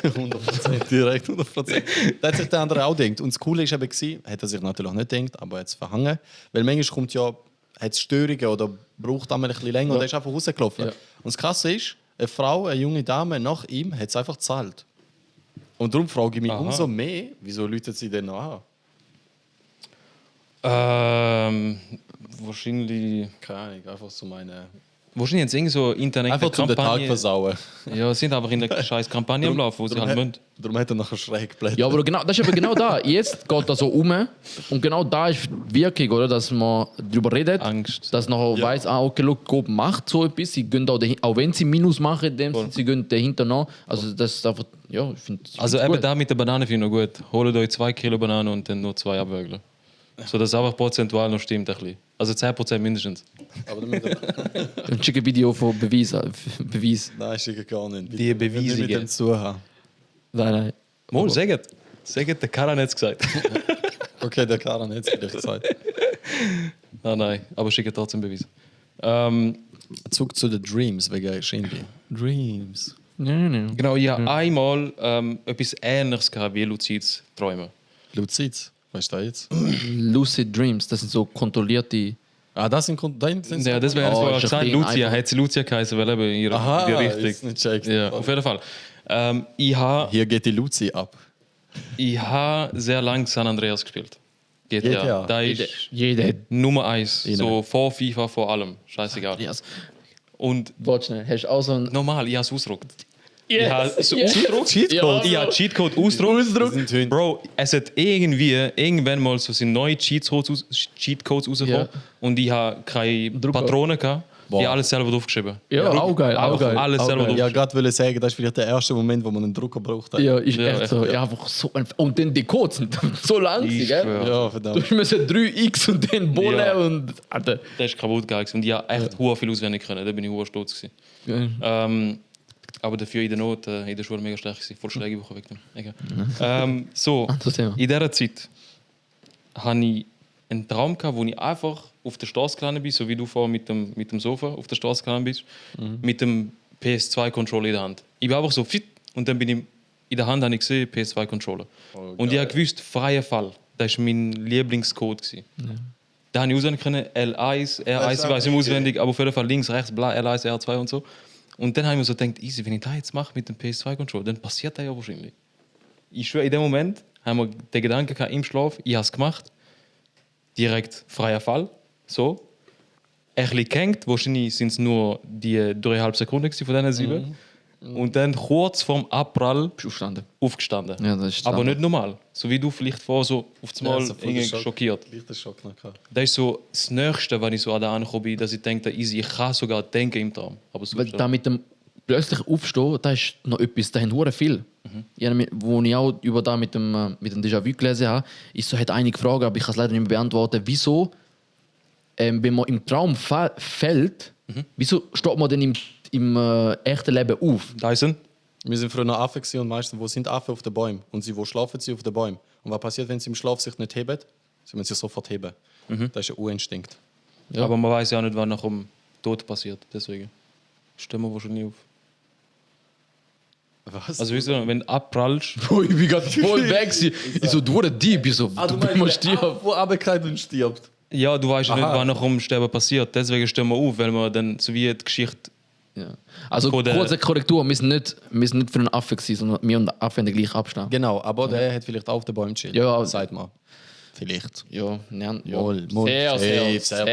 100%, direkt 100%. Das hat sich der andere auch gedacht. Und das Coole war eben, hat er sich natürlich nicht gedacht, aber jetzt verhangen. Weil manchmal kommt ja, hat es Störungen oder braucht einmal ein bisschen länger und er ist einfach rausgelaufen. Ja. Und das Krasse ist, eine Frau, eine junge Dame nach ihm, hat es einfach gezahlt. Und darum frage ich mich Aha. umso mehr, wieso läutet sie denn noch an? Wahrscheinlich. Keine Ahnung, einfach so meine... Wahrscheinlich jetzt irgendwie so Internet. Einfach zum den Tag versauen. Ja, sind einfach in der scheiß Kampagne am Laufen, wo sie halt müssen. Darum hat er nachher schräg geblättert. Ja, aber genau, das ist aber genau da. Jetzt geht das so um und genau da ist die Wirkung, oder? Dass man darüber redet, Angst. dass nachher weiss, okay, look, Coop macht so etwas, sie gehen auch wenn sie Minus machen, sie gehen dahinter nach. Also das ist einfach, ja, ich finde Also eben da mit der Banane finde ich noch gut. Holt euch 2 Kilo Banane und dann nur 2 Abwägler. So dass es einfach prozentual noch stimmt ein bisschen. Also 10% mindestens. Aber damit ein schickes Video von Beweis. Nein, ist gar nicht. Die Beweise, Nicht mit dem Zuhören. Nein. Mal, sagt. Sagt, der Karan hat es gesagt. Okay, der Karan hat es vielleicht gesagt. Nein, aber schicke trotzdem Beweise. Zurück zu den Dreams wegen Shindy. Dreams. Nein. Genau, ich habe einmal etwas Ähnliches gehabt wie luzides Träumen. Luzids. Weißt du das jetzt? Lucid Dreams, das sind so kontrollierte. Ah, das sind Ja, das wäre Oh, vorher ist gesagt. ein Lucia, einfach- hat sie Lucia geheißen, weil eben ihre Aha, die ist Richtung. nicht checkt. Ja, auf jeden Fall. Ich habe Hier geht die Luzi ab. sehr lange San Andreas gespielt. GTA. GTA. Da ist Jeder. Nummer 1. So vor FIFA, vor allem. Scheißegal. Yes. Und Warte schnell, hast du auch so ein. normal, ich habe es ausgedruckt. Yes. Ich habe es Yes. ausgedruckt. Cheatcode. Ich habe Cheatcode ausgedruckt. sind Hunde. Bro, es hat irgendwann mal so sind neue Cheatcodes rausgekommen Ja. und ich habe keine Drucker. Patronen gehabt. Boah. Ich habe alles selber draufgeschrieben. Ja, auch geil, auch Einfach geil. alles auch selber geil. Ja, gerade wollte sagen, das ist vielleicht der erste Moment, wo man einen Drucker braucht. Ja, ist Ja, echt so. echt, Ja, einfach so ein. Und dann die Codes sind so lang, Ich gell? schwöre. Ja, Du verdammt. musst 3x und dann Bolle Ja. und. Alter. Das ist kaputt gegangen und ich habe echt viel auswendig können. Da bin ich hure stolz gewesen. Ja. Aber dafür in der Not, in der Schule mega schlecht gewesen. Voll Schläge bekommen wegen dem. Egal. So, Anderes Thema. in dieser Zeit hatte ich einen Traum gehabt, wo ich einfach auf der Straße gelandet bin, so wie du vorhin mit dem Sofa auf der Straße gelandet bist, mit dem PS2-Controller in der Hand. Ich bin einfach so fit und dann bin ich in der Hand habe ich gesehen, PS2-Controller. Und ich habe gewusst, freier Fall. Das war mein Lieblingscode gewesen. Da habe ich auswendig können, L1, R1, ich weiß nicht auswendig, aber auf jeden Fall links, rechts, bla, L1, R2 und so. Und dann habe ich mir so gedacht, easy, wenn ich das jetzt mache mit dem PS2-Controller, dann passiert das ja wahrscheinlich. Ich schwöre, in dem Moment haben wir den Gedanken gehabt, im Schlaf, ich habe es gemacht, direkt freier Fall, so. Ein bisschen gehängt, wahrscheinlich sind es nur die 3,5 Sekunden gewesen von diesen 7. Und dann kurz vorm Abprall Bist du aufgestanden? aufgestanden. Ja, das ist Aber Standard. nicht normal. So wie du vielleicht vorher so auf das Mal irgendwie schockiert. Leichter Schock noch gehabt. Das ist so das Nächste, wenn ich so an da angekommen bin, dass ich denke, easy, ich kann sogar denken im Traum. Aber Weil sonst, da mit dem plötzlich Aufstehen, da ist noch etwas, da haben hure viel. Wo ich auch über da mit dem Déjà-vu gelesen habe, ist so, hat einige Fragen, aber ich kann es leider nicht mehr beantworten. Wieso, wenn man im Traum fällt, wieso steht man denn im echten Leben auf? Dyson? Wir sind früher noch Affen gewesen und meistens, wo sind Affen auf den Bäumen? Und wo schlafen sie auf den Bäumen? Und was passiert, wenn sie im Schlaf sich nicht heben? Sie müssen sich sofort heben. Das ist ein Urinstinkt. Ja. Aber man weiß ja auch nicht, was nach dem Tod passiert. Deswegen stehen wir wahrscheinlich auf. Was? Also wie so, wenn du abprallst, Bro, ich bin gerade voll weg. Ich so, du wurde Dieb. Ich so, du bist mal stirbst. wo runterfällt und stirbt. ja, du weißt ja nicht, Aha. wann nach dem Sterben passiert. Deswegen stehen wir auf, weil wir dann so wie die Geschichte. Ja. Also, Oder- kurze Korrektur, wir sind nicht für einen Affe gewesen, sondern wir und der Affe haben den gleichen Abstand. Genau, aber der hat vielleicht auf den Bäumen chillen. Ja. Sagt mal. Vielleicht. Ja, nein, ja. Moll. Sehr. Hey, Sehr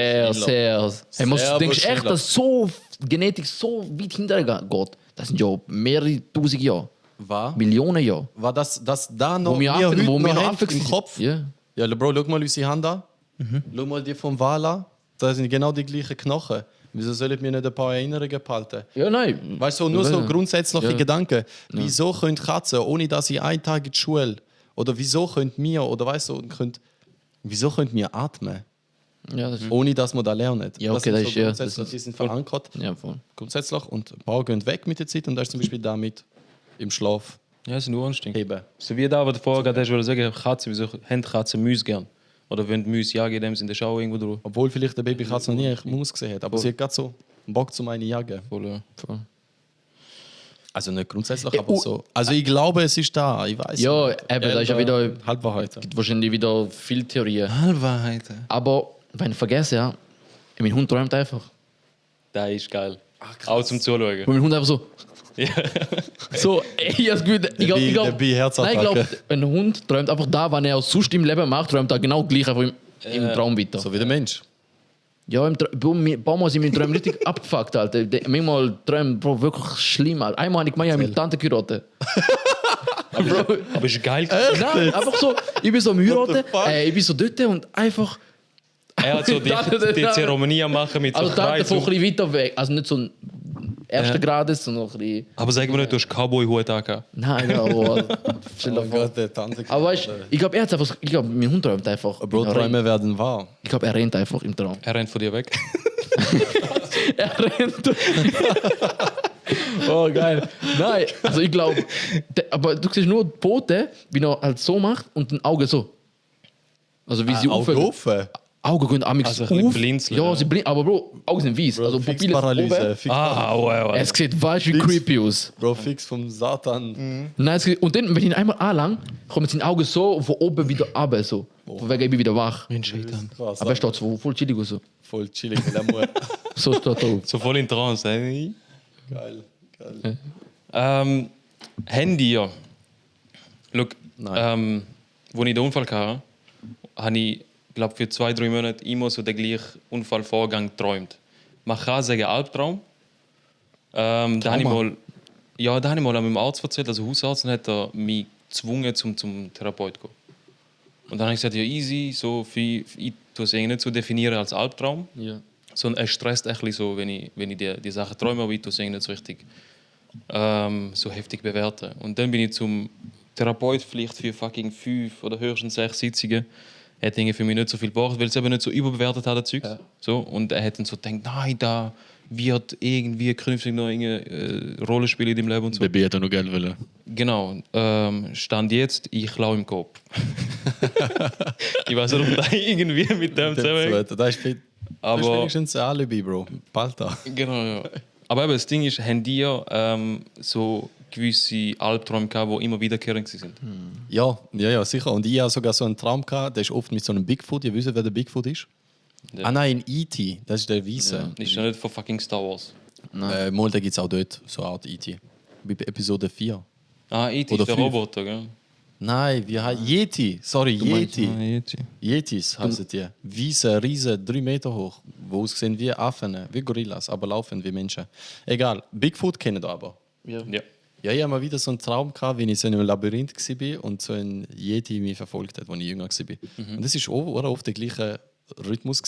denkst du echt, Schindler. dass so Genetik so weit hintergeht? Das sind ja mehrere tausend Jahre, Was? Millionen Jahre. War das da noch Wo wir heute Affen, wo wir noch noch haben Affen im waren. Kopf? Ja. Ja, Bro, schau mal unsere Hand an. Schau mal die vom Wal an. Das sind genau die gleichen Knochen. Wieso sollen wir nicht ein paar Erinnerungen behalten? Ja, nein. Weißt du, nur so grundsätzliche Ja. Gedanken. Wieso können Katzen, ohne dass sie einen Tag in die Schule, oder wieso können wir, oder weißt du, wieso können wir atmen, Ja, das ist, ohne dass wir das lernen? Ja, okay, sind das so ist- ja, grundsätzlich, das ist die sind verankert, ja, voll. grundsätzlich, und ein paar gehen weg mit der Zeit und da ist zum Beispiel damit im Schlaf Ja, das ist ein Urinstinkt. heben. So wie da, was du vorher gerade hast, wollte sagen, Katzen, wieso haben Katzen Mäuse gern? Oder wenn die Mäuse jagen, in dem sind die auch irgendwo drauf. Obwohl vielleicht der Babykatze noch nie eine Maus gesehen hat, aber sie hat gerade so Bock zum einen jagen. Voll, ja. Voll. Also nicht grundsätzlich, Ja, aber so. Also ich glaube, es ist da, ich weiß. Ja, eben, da ist ja wieder Halbwahrheit. wahrscheinlich wieder viel Theorien. Halbwahrheiten. Aber wenn ich vergesse, ja, mein Hund träumt einfach. Das ist geil. Auch zum Zuschauen. Und mein Hund einfach so. Ja. So, ey, ich hab das Gefühl, ich glaub, Der Bi-Herzattacke. nein, ich glaube, ein Hund träumt einfach da, wenn er auch sonst im Leben macht, träumt er genau gleich einfach im Traum weiter. So wie der Mensch. Ja, ein paar Mal sind meine Träume richtig abgefuckt, Alter. Manchmal träumen, Bro, wirklich schlimm, Alter. Einmal habe ich gemeint, ich habe meine Tante geheiratet. Bro, Aber ist geil. nein, einfach so, ich bin so am Heiraten, the fuck? ich bin so dort und einfach, Er hat so die Zeremonie machen mit so also Tante Kreuz. von ein bisschen weiter weg, also nicht so ein erster Grades, sondern ein bisschen, Aber sag mir nicht, du hast Cowboy-Hut angehabt. nein, ja, aber stell dir Oh vor. Gott, der Tante. Aber weißt du, ich glaube, er hat einfach, ich glaube, mein Hund träumt einfach. Bro, Träume werden wahr. Ich glaube, er rennt einfach im Traum. Er rennt von dir weg. Er rennt. Oh, geil. Nein, also ich glaube, aber du siehst nur die Pfote, wie er halt so macht und ein Auge so. Also wie sie Auge offen. Augen gehen amix Also ein bisschen auf. blinzeln, Ja, ja. sie blinzeln, aber Bro, Augen sind weiß. Also Fix Pupille ist Paralyse. oben. Fix Wow. Es sieht weißt wie creepy aus. Bro, fix vom Satan. Nein, und dann, wenn ich ihn einmal anlang, kommen seine Augen so von oben wieder runter. So. Von wegen, ich bin wieder wach. Mensch, Scheitan. Krass. Aber er steht so voll chillig aus. So, Voll chillig mit L'amour. so steht er auf. So voll in Trance. Ey. Geil. Handy, ja. Schau, Nein. wo ich den Unfall hatte, habe ich, glaube für 2-3 Monate immer so den gleichen Unfallvorgang geträumt. Man kann sagen Albtraum. Da habe ich mal an meinem Arzt erzählt, also Hausarzt, und hat er mich gezwungen, zum Therapeut zu gehen. Und dann habe ich gesagt, ja easy, so ich tue es irgendwie nicht so definieren als Albtraum. Ja. Sondern es stresst echt so, wenn ich die Sachen träume, aber ich tue es irgendwie nicht so richtig so heftig bewerten. Und dann bin ich zum Therapeut vielleicht für fucking 5 oder höchstens 6 Sitzungen. Er hat irgendwie für mich nicht so viel gebraucht, weil es eben nicht so überbewertet hat, das Zeug. Ja. So, und er hat dann so gedacht, nein, da wird irgendwie künftig noch eine Rolle spielen in deinem Leben und so. Baby hat noch Geld wollen. Genau. Stand jetzt, ich lau im Kopf. Ich weiß nicht, ob da irgendwie mit dem zusammenhängt. Das ist Aber wenigstens ein Alibi, Bro. Bald da. genau, ja. Aber eben, das Ding ist, haben die so gewisse Albträume gehabt, die immer wiederkehrend sind? Ja, sicher. Und ich hatte sogar so einen Traum gehabt, der ist oft mit so einem Bigfoot. Ihr wisst, wer der Bigfoot ist? Ja. Ah nein, E.T. Das ist der Weiße. Ist ja nicht von fucking Star Wars. Mal, da gibt es auch dort so eine Art E.T. Bei Episode 4. Ah, E.T. Oder ist der 5. Roboter, gell? Nein, wie heißt Yeti? Sorry, meinst- Yeti. Yetis heißen die. Weiße, riesen, 3 Meter hoch, die aussehen wie Affen, wie Gorillas, aber laufen wie Menschen. Egal, Bigfoot kennen ihr aber. Ja. Ja, ich hatte mal wieder so einen Traum, gehabt, wie ich so in einem Labyrinth war und so ein Yeti mich verfolgt hat, als ich jünger war. Und das war auch oft der gleiche Rhythmus.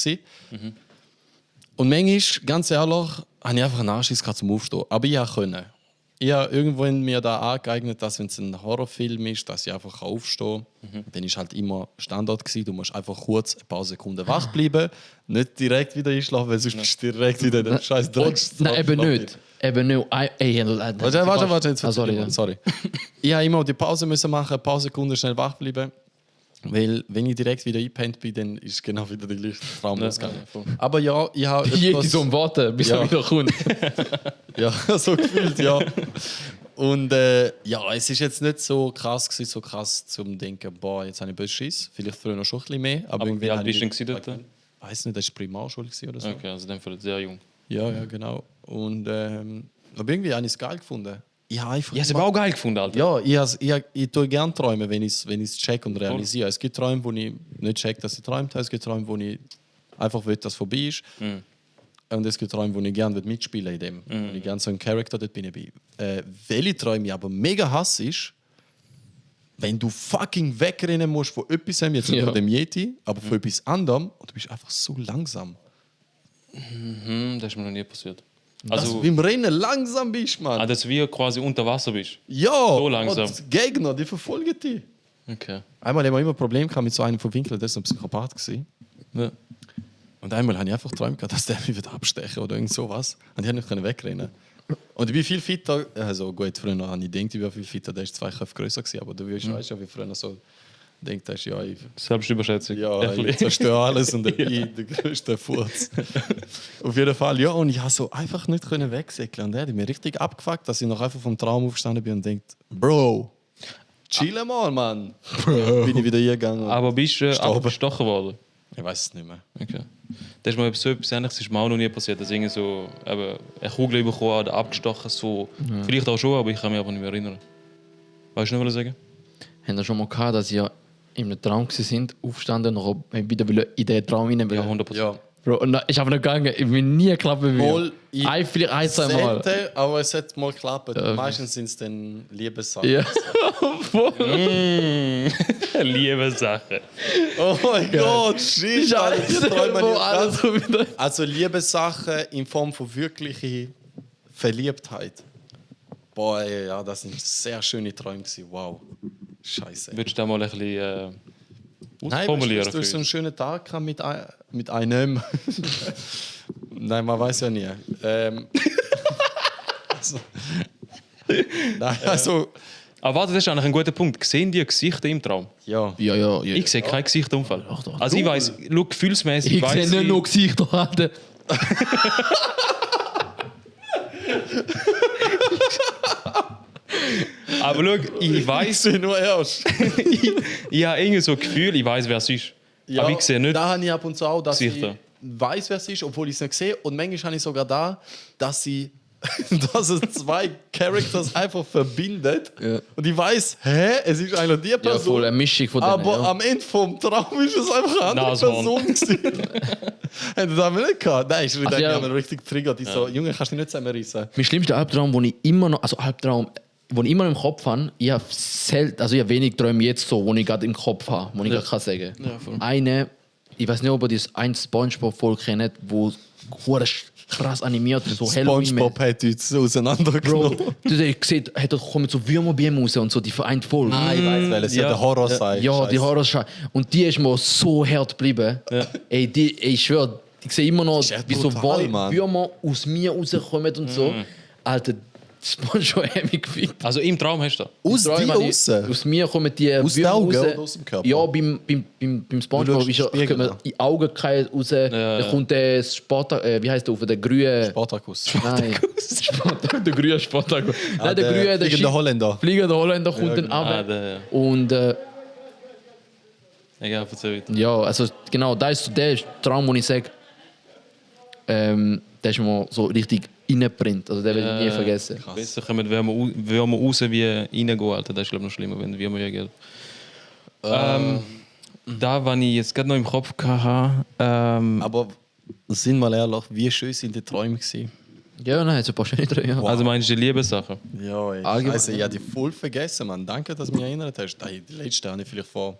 Und manchmal, ganz ehrlich, habe ich einfach einen Anschiss zum Aufstehen. Aber ich konnte. Ich habe irgendwo mir da angeeignet, dass wenn es ein Horrorfilm ist, dass ich einfach aufstehen kann. Dann war halt immer Standard gewesen. Du musst einfach kurz ein paar Sekunden wach bleiben, nicht direkt wieder einschlafen, weil sonst bist du direkt wieder in den scheiß Dreck. Nein, eben nicht. Eben nicht. Ey, Warte, jetzt sorry, ja. sorry. Ich habe immer die Pause müssen machen, ein paar Sekunden schnell wach bleiben. Weil, wenn ich direkt wieder eingepennt bin, dann ist genau wieder der gleiche Traum losgegangen. voll. Aber ja, ich habe Jeder so am Warten, bis Ja. er wieder kommt. Ja, so gefühlt, ja. Und ja, es ist jetzt nicht so krass gewesen, so krass zum denken, boah, jetzt habe ich böse Schiss. Vielleicht früher noch schon ein bisschen mehr. Aber wie alt bist du denn dort? Ich weiß nicht, das war Primarschule oder so. Okay, also in dem Fall sehr jung. Ja, genau. Und aber irgendwie habe ich es geil gefunden. Ich habe einfach Ich habe es aber auch geil gefunden, Alter. ja, ich tue gerne träumen, wenn ich es check und realisiere. Es gibt Träume, wo ich nicht check, dass ich träumt habe. Es gibt Träume, wo ich einfach will, dass es vorbei ist. Und es gibt Träume, wo ich gerne mitspielen in dem. Und ich gerne so ein Charakter dort bin. Welche Träume ich aber mega hasse ist, wenn du fucking wegrennen musst von etwas, jetzt nicht von dem Yeti, aber von etwas anderem und du bist einfach so langsam. Das ist mir noch nie passiert. Also, Also, dass du beim Rennen langsam bist, Mann. dass du wie quasi unter Wasser bist. Ja, so langsam. und die Gegner, die verfolgen dich. Okay. Einmal haben wir immer ein Problem gehabt mit so einem vom Winkel, der ist ein Psychopath gewesen. Ja. Und einmal habe ich einfach geträumt, dass der mich wieder abstechen oder irgend sowas. Und ich konnte nicht wegrennen. Und ich bin viel fitter. Also gut, früher habe ich gedacht, ich wäre viel fitter. Der ist 2 Köpfe größer gewesen. Aber du weißt ja, wie früher so denkt, hast, ja, Selbstüberschätzung. ich zerstöre alles und ich bin der größte Furz. Auf jeden Fall, ja. Und ich habe so einfach nicht können wegsäckeln. Und er hat mich richtig abgefuckt, dass ich noch einfach vom Traum aufgestanden bin und denkt, Bro, chill mal, Mann. Bin ich wieder hingegangen. Aber bist du Gestorben. abgestochen worden? Ich weiß es nicht mehr. Okay. Das ist mal so etwas Ähnliches, ist mir auch noch nie passiert. Dass irgendwie so eben eine Kugel bekommen oder abgestochen. So. Vielleicht auch schon, aber ich kann mich einfach nicht mehr erinnern. Weißt du noch, was ich sagen? Haben wir schon mal gehabt, dass ihr in einem Traum sind, aufgestanden und noch wieder in den Traum rein Ja, wollen? 100%. Ja. Bro, und ist einfach nicht gegangen. Ich bin nie geklappt Voll, wie vielleicht ein, zwei Mal. Selten, aber es hat mal geklappt. Meistens sind es dann Liebessachen. Ja. Liebe Sache. Oh mein Gott, shit, Alter, das träumt man Wo nicht alles ganz. so wieder. Also Liebessachen in Form von wirklicher Verliebtheit. Boah, ey, ja, das sind sehr schöne Träume gewesen. Wow. Scheiße. Würdest du da mal ein bisschen Nein, ausformulieren? du so einen schönen Tag gehabt mit einem. Nein, man weiß ja nie. Also, nein, also, Aber warte, das ist eigentlich ein guter Punkt. Sehen die Gesichter im Traum? ja. Ja. Ich sehe kein Gesichtunfall. doch. Also ich weiß, schau, gefühlsmäßig Ich weiß sehe nicht nur Gesichter, Alter. aber schau, ich weiß, sehe nur erst. ich habe irgendwie so ein Gefühl, ich weiß, wer es ist. Ja, aber ich sehe nicht. Da habe ich ab und zu auch, dass Gesichter. ich weiß, wer es ist, obwohl ich es nicht sehe. Und manchmal habe ich sogar da, dass es zwei Characters einfach verbindet. Ja. Und ich weiß, es ist eigentlich die Ja, Person. voll eine Mischung von denen. aber Ja. am Ende vom Traum ist es einfach eine andere Nashorn. Person gewesen. Hätte das aber nicht gehabt. Nein, ist Also, ja. ja. richtig triggert. Ich so, Junge, kannst du nicht zusammenreißen. Mein schlimmster Albtraum, den ich immer noch, den ich immer noch im Kopf habe, ich habe wenig Träume jetzt so, wo ich gerade im Kopf habe, wo ich gerade kann sagen. Eine, ich weiß nicht, ob ihr das ein SpongeBob-Folge kennt, wo hure krass animiert ist, so SpongeBob hat uns Bro, auseinandergenommen. du siehst, da kommen so Würmer bei ihm raus und so die vereinte Folge. Ah, ich weiß, weil es ja der Horror sei. Ja, die Scheiße. Horrorscheiße. Und die ist mir so hart geblieben. Ey, ich schwöre, ich sehe immer noch, ist echt wie so brutal, Mann. Würmer aus mir rauskommen und so. Alter, SpongeBob hat mich gefickt. Also im Traum hast du das? Aus Träume dir habe ich- raus? Aus mir kommen die Aus den Würmer Augen raus. oder aus dem Körper? Ja, beim SpongeBob ist ja, Spiegel, kommen ja. die Augen raus. Da kommt der wie heißt der, der grüne... Spartacus. Nein, der grüne Spartacus. Nein, der grüne, der fliegende Holländer. Fliegende Holländer kommt dann Ah, runter. der, Und egal, erzähl weiter. ja, also genau, das ist so der Traum, wo ich sage, der ist mir so richtig reingebrannt. Also den werde ich nie vergessen. Besser kommen Würmer raus wie reingehen, Alter. Das ist, glaube ich, noch schlimmer, wenn Würmer reingehen. Da, was ich jetzt gerade noch im Kopf hatte, Aber sind wir ehrlich, wie schön sind die Träume gewesen? Ja, nein, so ein paar schöne drin. Ja. also meinst du die Liebessachen? Ja, ey. Allgemein, Scheiße, ich habe die voll vergessen, Mann. Danke, dass du mich erinnert hast. Ey, die letzte habe ich vielleicht vor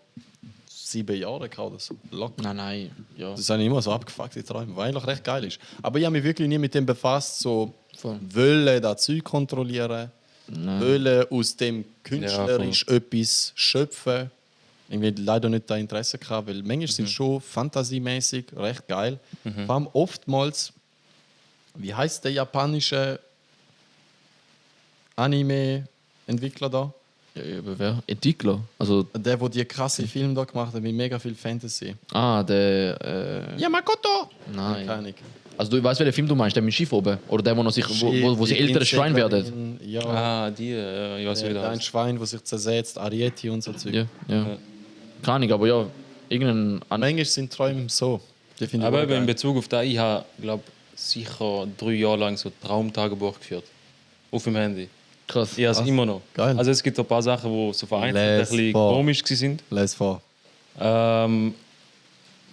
7 Jahren gehabt oder so. Locker. Nein. Ja. Das sind immer so abgefuckte Träume, weil eigentlich recht geil ist. Aber ich habe mich wirklich nie mit dem befasst, so Voll. wollen das Zeug kontrollieren, wollen aus dem künstlerisch etwas schöpfen. Irgendwie leider nicht da Interesse gehabt, weil manchmal sind schon fantasiemäßig recht geil. Vor allem oftmals, wie heißt der japanische Anime-Entwickler da? Ja, aber wer? Entwickler. Also, Der, der die krasse Filme da gemacht hat mit mega viel Fantasy. der. Yamakoto! Nein. Keine Ahnung. Also du weißt, welchen Film du meinst, der mit dem Schiff oben? Oder der, wo sie ältere Schwein werden? Ja, Ah, die, ich weiß nicht, wie ein das Schwein, das sich zersetzt, Arieti und so Zeug. Ja. Keine Ahnung, aber ja, irgendein... Manchmal sind Träume so. Die finde ich Aber auch eben in geil. Bezug auf das, ich habe, glaube sicher 3 Jahre lang so Traumtagebuch geführt. Auf dem Handy. Krass. Ich habe es immer noch. Geil. Also es gibt ein paar Sachen, die so vereinzelt ein Les bisschen vor. komisch waren. Les vor.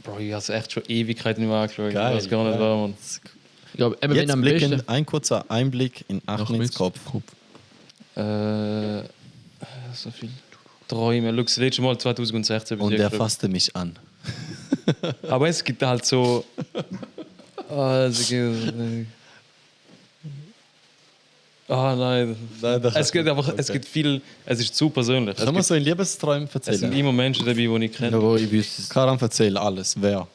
Bro, ich habe es echt schon Ewigkeiten nicht mehr angeschaut. Geil, Ich weiß gar nicht, geil. warum. Ich glaube, eben wenn Jetzt am blicken, besten... ein kurzer Einblick in Ahmeds Kopf. So viel Träume. Schau, das letzte Mal 2016 bin Und ich er geschaut. fasste mich an. Aber es gibt halt so... nein. Es gibt einfach, es gibt viel... Es ist zu persönlich. Kann man so in Liebesträumen Es sind erzählen? immer Menschen dabei, die ich kenne. Ja, ich wüsste es. Karam, erzähl alles. Wer?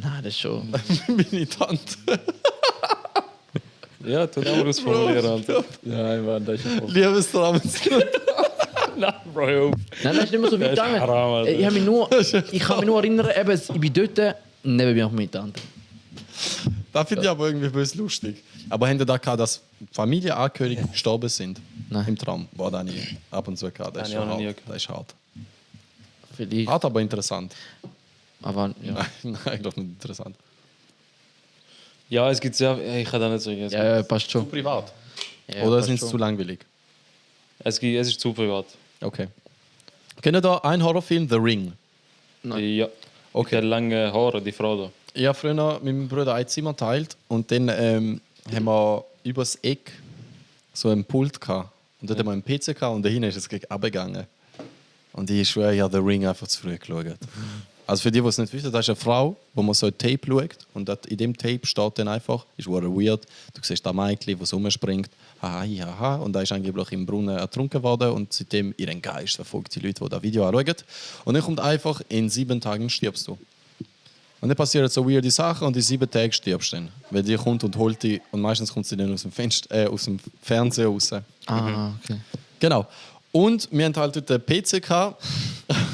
Nein, das ist schon... Meine Tante. Ja, tut auch ausformulieren, Alter. Nein, Mann, das ist schon... Liebesträume. Nein, Bro. Nein, das ist nicht mehr so weit Das ist haram, Alter. gegangen. Ich kann mich nur erinnern, eben, ich bin dort, neben mir auch mit Tante. Das finde ich aber irgendwie böse lustig. Aber habt ihr da gehabt, dass Familienangehörige gestorben sind? Nein. Im Traum. War da nie ab und zu gehabt. Das Nein, ist ich auch schon noch nie hart. gehabt. Das ist hart. Vielleicht. Hart, aber interessant. Aber ja. Nein, eigentlich nicht interessant. Ja, es gibt sehr... Ich kann da nicht sagen. Ja, passt schon. Privat. Ja, Oder passt sind es schon. zu langweilig? Es ist zu privat. Okay. Kennt ihr da einen Horrorfilm, The Ring? Ja. Okay. Der lange Haare, die Frau da. Ich habe früher mit meinem Bruder ein Zimmer geteilt und dann haben wir übers Eck so ein Pult gehabt. Und dort haben wir einen PC gehabt und dahinter ist es gleich abgegangen. Und ich schwöre, ich habe The Ring einfach zu früh geschaut. Also für die, die es nicht wissen, das ist eine Frau, wo man so ein Tape schaut und dort in dem Tape steht dann einfach, ist weird, du siehst das Mädchen, das rumspringt, haha, und da ist angeblich im Brunnen ertrunken worden und seitdem ihren Geist verfolgt die Leute, die das Video anschauen. Und dann kommt einfach, in 7 Tagen stirbst du. Und dann passieren so weirde Sachen und in 7 Tagen stirbst du dann. Weil die kommt und holt die und meistens kommt sie dann aus dem Fernseher raus. Ah, okay. Genau. Und wir hatten halt dort einen PC gehabt.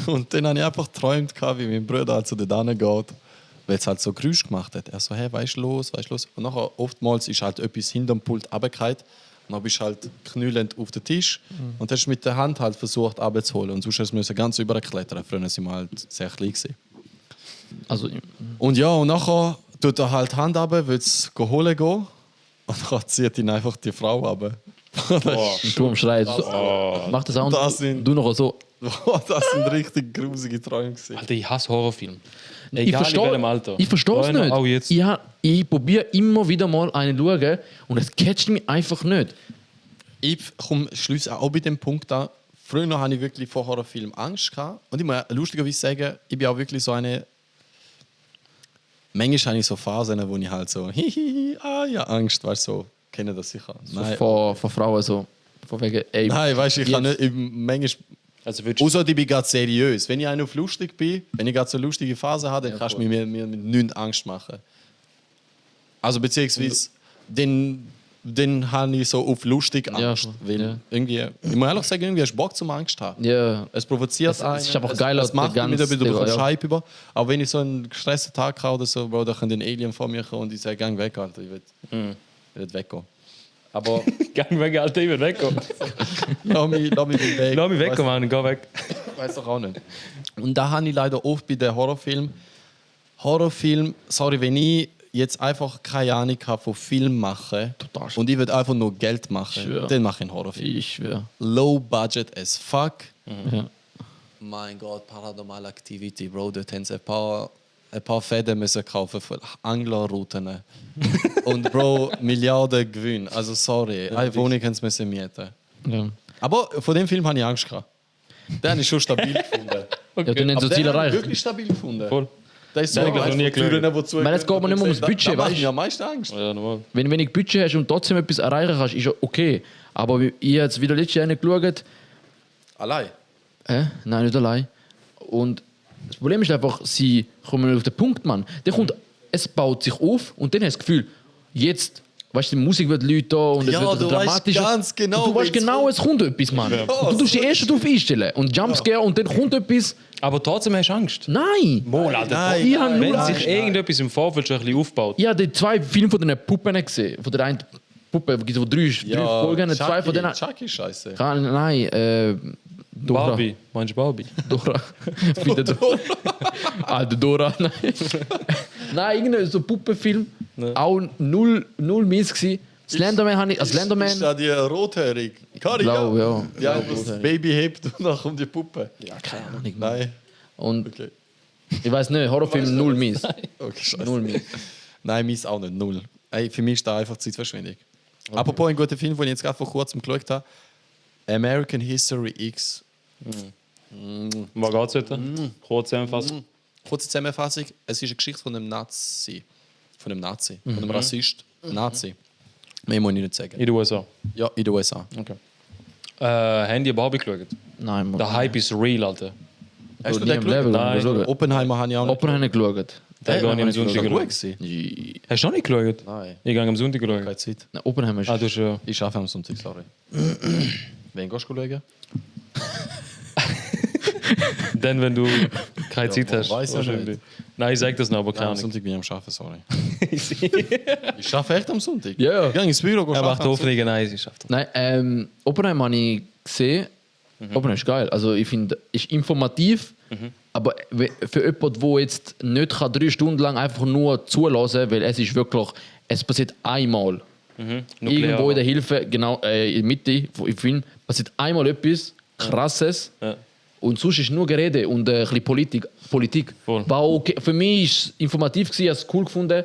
Und dann habe ich einfach geträumt, wie mein Bruder halt zu den Dannen geht, weil es halt so Geräusch gemacht hat. Er so, hey, was ist los? Und nachher oftmals ist halt etwas hinterm Pult runtergefallen. Und dann bist du halt knüllend auf den Tisch und hast mit der Hand halt versucht, runterzuholen. Und sonst musst du ganz überklettern. Früher waren wir halt sehr klein gewesen. Also, Und ja, und nachher tut er halt die Hand runter, will es holen gehen. Und dann zieht ihn einfach die Frau runter. du am Schreien. Mach das auch. Und Das sind- du noch so. Das sind richtig grusige Träume gewesen. Alter, ich hasse Horrorfilme. Ich Egal in welchem Alter. verstehe es Früher nicht. Auch jetzt. Ich probiere immer wieder mal einen zu schauen und es catcht mich einfach nicht. Ich schließe auch bei dem Punkt an. Früher hatte ich wirklich vor Horrorfilmen Angst gehabt. Und ich muss lustigerweise sagen, ich bin auch wirklich so eine. Manchmal habe ich so Phasen, wo ich halt so, ja, Angst, weißt du, so, kenne das sicher. So Nein, vor Frauen so. Von wegen, ey, nein, weißt du, ich kann jetzt- nicht, manchmal. Also würdest du... Außer ich bin gerade seriös. Wenn ich auch auf lustig bin, wenn ich gerade so eine lustige Phase habe, dann kannst du mir mit nichts Angst machen. Also beziehungsweise, dann habe ich so auf lustig Angst. Ja, Weil ja. irgendwie, ich muss ehrlich sagen, irgendwie hast du Bock zum Angst haben. ja, Es provoziert Es ist einfach geil, es macht der mich wieder ganze- durch den ja. Scheibe über. Aber wenn ich so einen gestressten Tag habe oder so, Bro, da kann ein Alien vor mir kommen und ich sage, gang weg, Alter, ich will weggehen. Aber Gang weg, Alter, ich will wegkommen. lass mich den Weg. Lass mich weg, Mann, geh weg. Weiß doch auch nicht. Und da habe ich leider oft bei den Horrorfilmen. Sorry, wenn ich jetzt einfach keine Ahnung habe von Film machen Total. und ich will einfach nur Geld machen, Schwör. dann mache ich einen Horrorfilm. ich schwöre. Low budget as fuck. Ja. Mein Gott, Paranormal Activity, Bro, dort haben sie ein paar Fäden müssen kaufen für Anglerrouten. Und Bro, Milliarden Gewinn. Also sorry, eine Wohnung haben sie müssen mieten. Ja. Aber von dem Film habe ich Angst gehabt. Den habe ich schon stabil gefunden. Ja, du nennst so Aber Ziel den habe ich erreicht. wirklich stabil gefunden. Voll. Das ist so Den habe ich noch nie eins von geschaut. Türen, wo zu- Ich meine, es geht mir nicht mehr ums Budget, Da macht weißt mir am meisten Angst. Ja, normal. Wenn du wenig Budget hast und trotzdem etwas erreichen kannst, ist ja okay. Aber ich habe jetzt wieder letztes Jahr geschaut. Allein? Nein, nicht allein. Und das Problem ist einfach, sie kommen nicht auf den Punkt, Mann. Es baut sich auf und dann hast du das Gefühl, jetzt weißt du, die Musik wird Leute da und es Ja, wird du weißt dramatischer. ganz genau, Und du weißt wenn's genau, es kommt etwas, Mann. Und du tust dich erst darauf einstellen. Und Jumpscare und dann kommt etwas. Aber trotzdem hast du Angst. Nein! Mol, Alter. Nein, Ich habe Wenn nur sich irgendetwas im Vorfeld schon ein bisschen aufbaut. Ich habe die 2 Filme von den Puppen gesehen. Von der einen Puppe, es gibt so 3 Folgen, 2 von denen. Chucky ist scheiße. Nein, Dora. Barbie. Meinst du Barbie? Dora. Bitte Dora. Alter, Dora, nein. Nein, irgendein so Puppenfilm. Auch null mies gewesen. Slenderman habe ich. Slenderman. Ist da die rothärig? Kari, Glaub, ja. Ja, das Baby hebt und dann kommt die Puppe. Ja, keine Ahnung. Nein. Und Okay. ich weiß nicht, Horrorfilm null mies. Okay, scheiße. Null mies. Nein, meins auch nicht. Null. Ey, für mich ist da einfach Zeitverschwendung. Okay. Apropos ein guter Film, den ich jetzt gerade vor kurzem geschaut habe: American History X. Was geht's heute? Kurz zusammenfassen. Kurze Zusammenfassung: Es ist eine Geschichte von einem Nazi. Von einem Rassist. Nazi. Mehr muss ich nicht sagen. In den USA. Ja, in den USA. Okay. Haben die Barbie geschaut? Nein, Mann. Der Hype ist real, Alter. Hast du nie den im Leben geschaut? Nein. geschaut. Oppenheimer habe ich auch nicht. Oppenheimer geschaut. Der geht am Ist Sonntag das gut geschaut. gewesen? Hast du noch nicht geschaut? Nein. Ich gehe am Sonntag Keine geschaut. Zeit. Nein, Oppenheimer ist. Ah, du hast ja... Ich arbeite am Sonntag, sorry. Wen gehst du schauen? Dann, wenn du keine Zeit man hast. weiß ja wahrscheinlich. nicht. Nein, ich sag das noch, aber Nein, keine am Ahnung. Sonntag bin ich am Arbeiten, sorry. Ich arbeite echt am Sonntag. Ja, ja. Ich gehe ins Büro, Er macht arbeiten. Hoffnungen, nein, sie schafft das. Nein, Oppenheimer habe ich gesehen. Oppenheimer ist geil. Also ich finde, ist informativ, aber für jemanden, der jetzt nicht kann 3 Stunden lang einfach nur zulassen, weil es ist wirklich, es passiert einmal. Irgendwo in der Hilfe, genau in der Mitte im Film, passiert einmal etwas Krasses. Ja. Und sonst ist nur Gerede und ein bisschen Politik. Voll. War okay. Für mich war es informativ, ich habe es cool gefunden.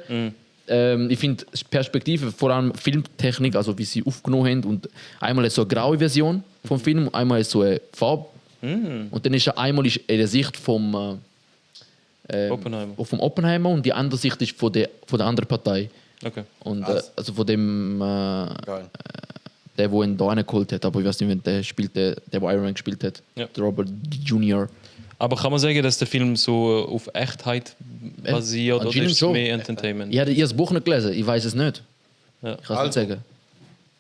Ich finde die Perspektive, vor allem Filmtechnik, also wie sie aufgenommen haben. Und einmal ist so eine graue Version vom Film, einmal ist so eine Farbe. Und dann ist einmal ist in der Sicht vom Oppenheimer und die andere Sicht ist von der anderen Partei. Okay. Und, Was? also von dem, Geil. der ihn da geholt hat, aber ich weiß nicht, wer der spielte, der Iron Man gespielt hat. Ja. Der Robert Jr. Aber kann man sagen, dass der Film so auf Echtheit basiert oder anscheinend ist es schon. mehr Entertainment? Ich habe das Buch nicht gelesen, ich weiß es nicht. Ja. Ich kann es Also. nicht sagen.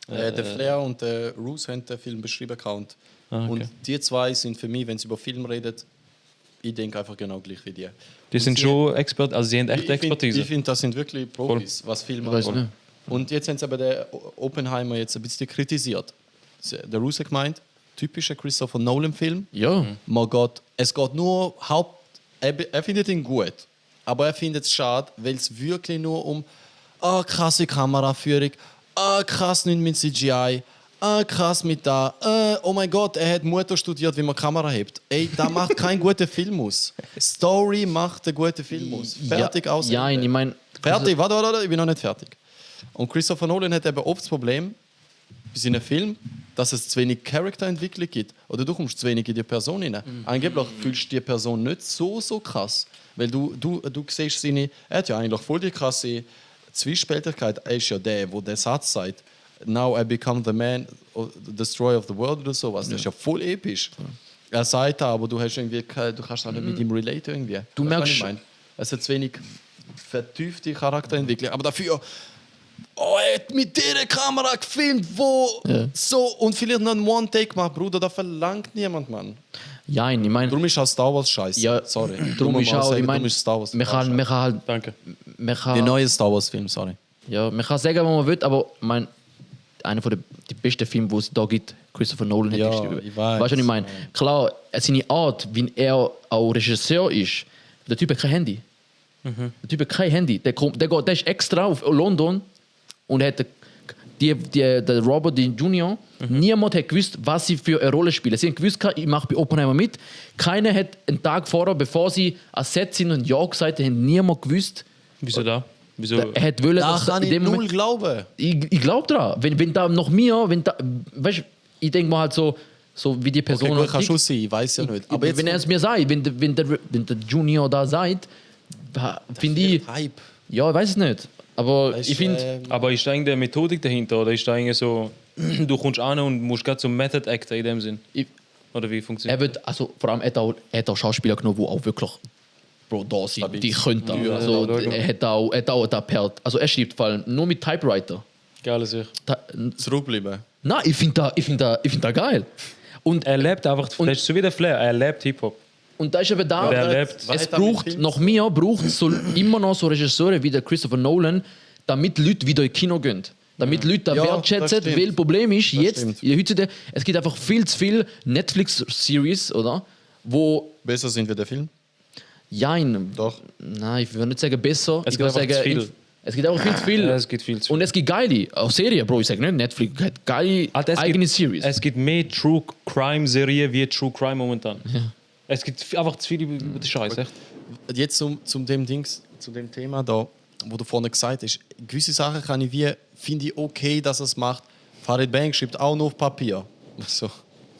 Der Flair und der Roos haben den Film beschrieben. Und okay. Und die zwei sind für mich, wenn sie über Film reden, ich denke einfach genau gleich wie die. Die sind schon Expert, also sie haben echte Expertise. Ich finde, das sind wirklich Profis, was Filme Ich weiß nicht. Und jetzt haben sie aber den Oppenheimer jetzt ein bisschen kritisiert. Der Roos hat gemeint, typischer Christopher Nolan-Film. Ja, Es geht nur er findet ihn gut, aber er findet es schade, weil es wirklich nur um krasse Kameraführung, krass nicht mit CGI, krass mit da, oh mein Gott, er hat Mutter studiert, wie man Kamera hebt. Ey, da macht kein guter Film aus. Story macht einen guten Film aus. Fertig aus. Ja, ich meine. Fertig, warte, ich bin noch nicht fertig. Und Christopher Nolan hat eben oft das Problem bei seinen Filmen, dass es zu wenig Charakterentwicklung gibt. Oder du kommst zu wenig in die Person hinein. Angeblich fühlst du die Person nicht so krass. Weil du siehst seine. Er hat ja eigentlich voll die krasse Zwiespältigkeit. Er ist ja der den Satz sagt: Now I become the man, destroyer of the world oder sowas. Das ist ja voll episch. Er sagt da, aber du kannst auch nicht mit ihm relate irgendwie. Du Weißt merkst- was ich meine? Es hat zu wenig vertiefte Charakterentwicklung. Aber dafür, er hat mit dieser Kamera gefilmt, wo so und vielleicht noch einen One-Take gemacht, Bruder, da verlangt niemand, Mann. Ja, ich meine. Darum ist auch Star Wars scheiße. Ja, sorry. darum ist auch, ich darum meine, ist Star Wars man kann halt. Danke. Man der kann, neue Star Wars Film, sorry. ja, man kann sagen, was man will, aber ich meine, einer der die besten Filme, die es da gibt, Christopher Nolan hat Ja, geschrieben. ich weiß. Weißt du, was ich meine? Klar, seine Art, wie er auch Regisseur ist, der Typ hat kein Handy. Der Typ hat kein Handy. Der ist extra auf London und hat der Robert Jr. Niemand hat gewusst, was sie für eine Rolle spielen. Sie haben gewusst, ich mache bei Oppenheimer mit. Keiner hat einen Tag vorher, bevor sie an Set sind und Ja gesagt haben, niemand gewusst. Wieso da? Wieso? Er hat wollen, Da dass kann in ich dem null Moment, glauben. ich glaube daran. Wenn da noch mehr, weißt, ich denke mal halt so wie die Person. Okay, gut, halt kann tickt. schon sein, ich weiß ja nicht. Aber wenn er es mir sagt, wenn der Junior da sagt, finde ich. Hype. Ja, ich weiß es nicht. Aber Weißt, ich finde. Aber ist da irgendeine Methodik dahinter oder ist da irgendwie so, du kommst an und musst gerade so Method Actor in dem Sinn? Oder wie funktioniert Er wird, also vor allem, er hat auch Schauspieler genommen, die auch wirklich Bro, da sind, die könnten. Ja, Also, genau. er hat auch da per, also er schreibt vor allem nur mit Typewriter. Geile Sache. Zurückbleiben. Nein, ich finde da geil. Und, Er lebt einfach, das ist so wie der Flair, er lebt Hip-Hop. und da ist eben da, Wer lebt? Was es hat er mit braucht, Filmen nach mir braucht es so immer noch so Regisseure wie der Christopher Nolan, damit Leute wieder ins Kino gehen. Damit Leute da Ja, das wertschätzen, stimmt. weil das Problem ist, jetzt, stimmt. heutzutage, es gibt einfach viel zu viele Netflix-Series, oder? Wo, Besser sind wir der Film? jein, Doch. nein, ich würde nicht sagen besser, Es ich gibt würde einfach sagen, zu viel. es gibt einfach viel zu viel. Es gibt viel zu viel. Und es gibt geile, auch Serien, Bro, ich sage nicht, Netflix hat geile Alter, es eigene gibt, Series. Es gibt mehr True Crime Serien wie True Crime momentan. Es gibt einfach zu viel über den Scheiß, echt. Jetzt zu dem Thema da, wo du vorne gesagt hast, gewisse Sachen kann ich finde ich okay, dass er es macht. Farid Bang schreibt auch nur auf Papier. So,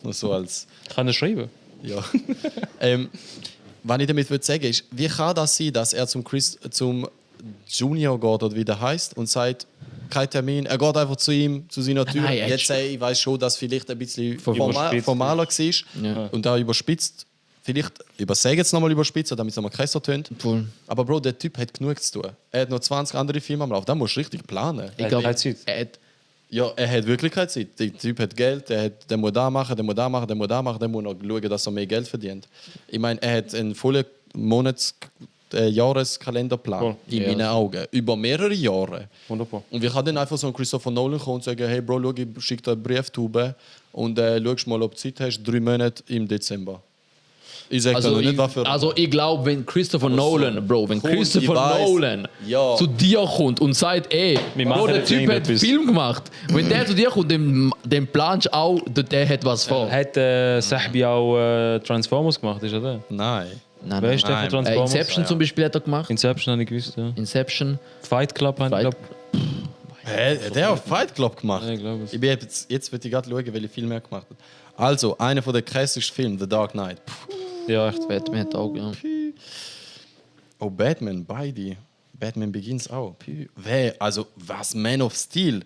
nur so als, Kann er schreiben? ja. Was ich damit sagen will, ist, wie kann das sein, dass er zum Junior geht, oder wie der heißt, und sagt, kein Termin, er geht einfach zu ihm, zu seiner Tür. Nein, Jetzt ich weiß schon, dass vielleicht ein bisschen Überspitzt. formaler war Ja. und da überspitzt. Vielleicht übersage jetzt nochmal überspitzt, damit es nochmal krasser tönt. Voll. Aber Bro, der Typ hat genug zu tun. Er hat noch 20 andere Filme am Laufen. Da musst du richtig planen. Ich glaube, Er hat Zeit. Ja, er hat wirklich keine Zeit. Der Typ hat Geld, der muss da machen, der muss da machen, der muss da machen, der muss noch schauen, dass er mehr Geld verdient. Ich meine, er hat einen vollen Jahreskalenderplan Cool. in meinen Augen. Über mehrere Jahre. Wunderbar. Und wir können dann einfach so einen Christopher Nolan kommen und sagen, hey Bro, schau, ich schicke dir eine Brieftube und schau mal, ob du Zeit hast, 3 Monate im Dezember. Ich sage Also, nicht, was für... ich glaube, wenn Christopher Nolan, Bro, wenn Cool, Christopher ich weiß. Nolan Ja. zu dir kommt und sagt, ey, Wir Bro, machen der jetzt Typ hat einen irgendetwas. Film gemacht. Wenn der zu dir kommt, dann planst du auch, der hat was vor. Hat Sahbi auch Transformers gemacht, ist er der? Nein. Nein, Wer ist der von nein. Transformers? Inception zum Beispiel hat er gemacht. Inception habe ich gewusst, ja. Inception. Fight Club habe ich Fight- glaube Hä? Hat der auch Fight Club gemacht? Ja, ich glaube es. Ich bin jetzt will ich gerade schauen, welche Filme er gemacht hat. Also, einer der krassesten Filme, The Dark Knight. Ja, echt. Batman hat auch, ja. Oh, Batman, beide. Batman Begins auch. Also, was? Man of Steel?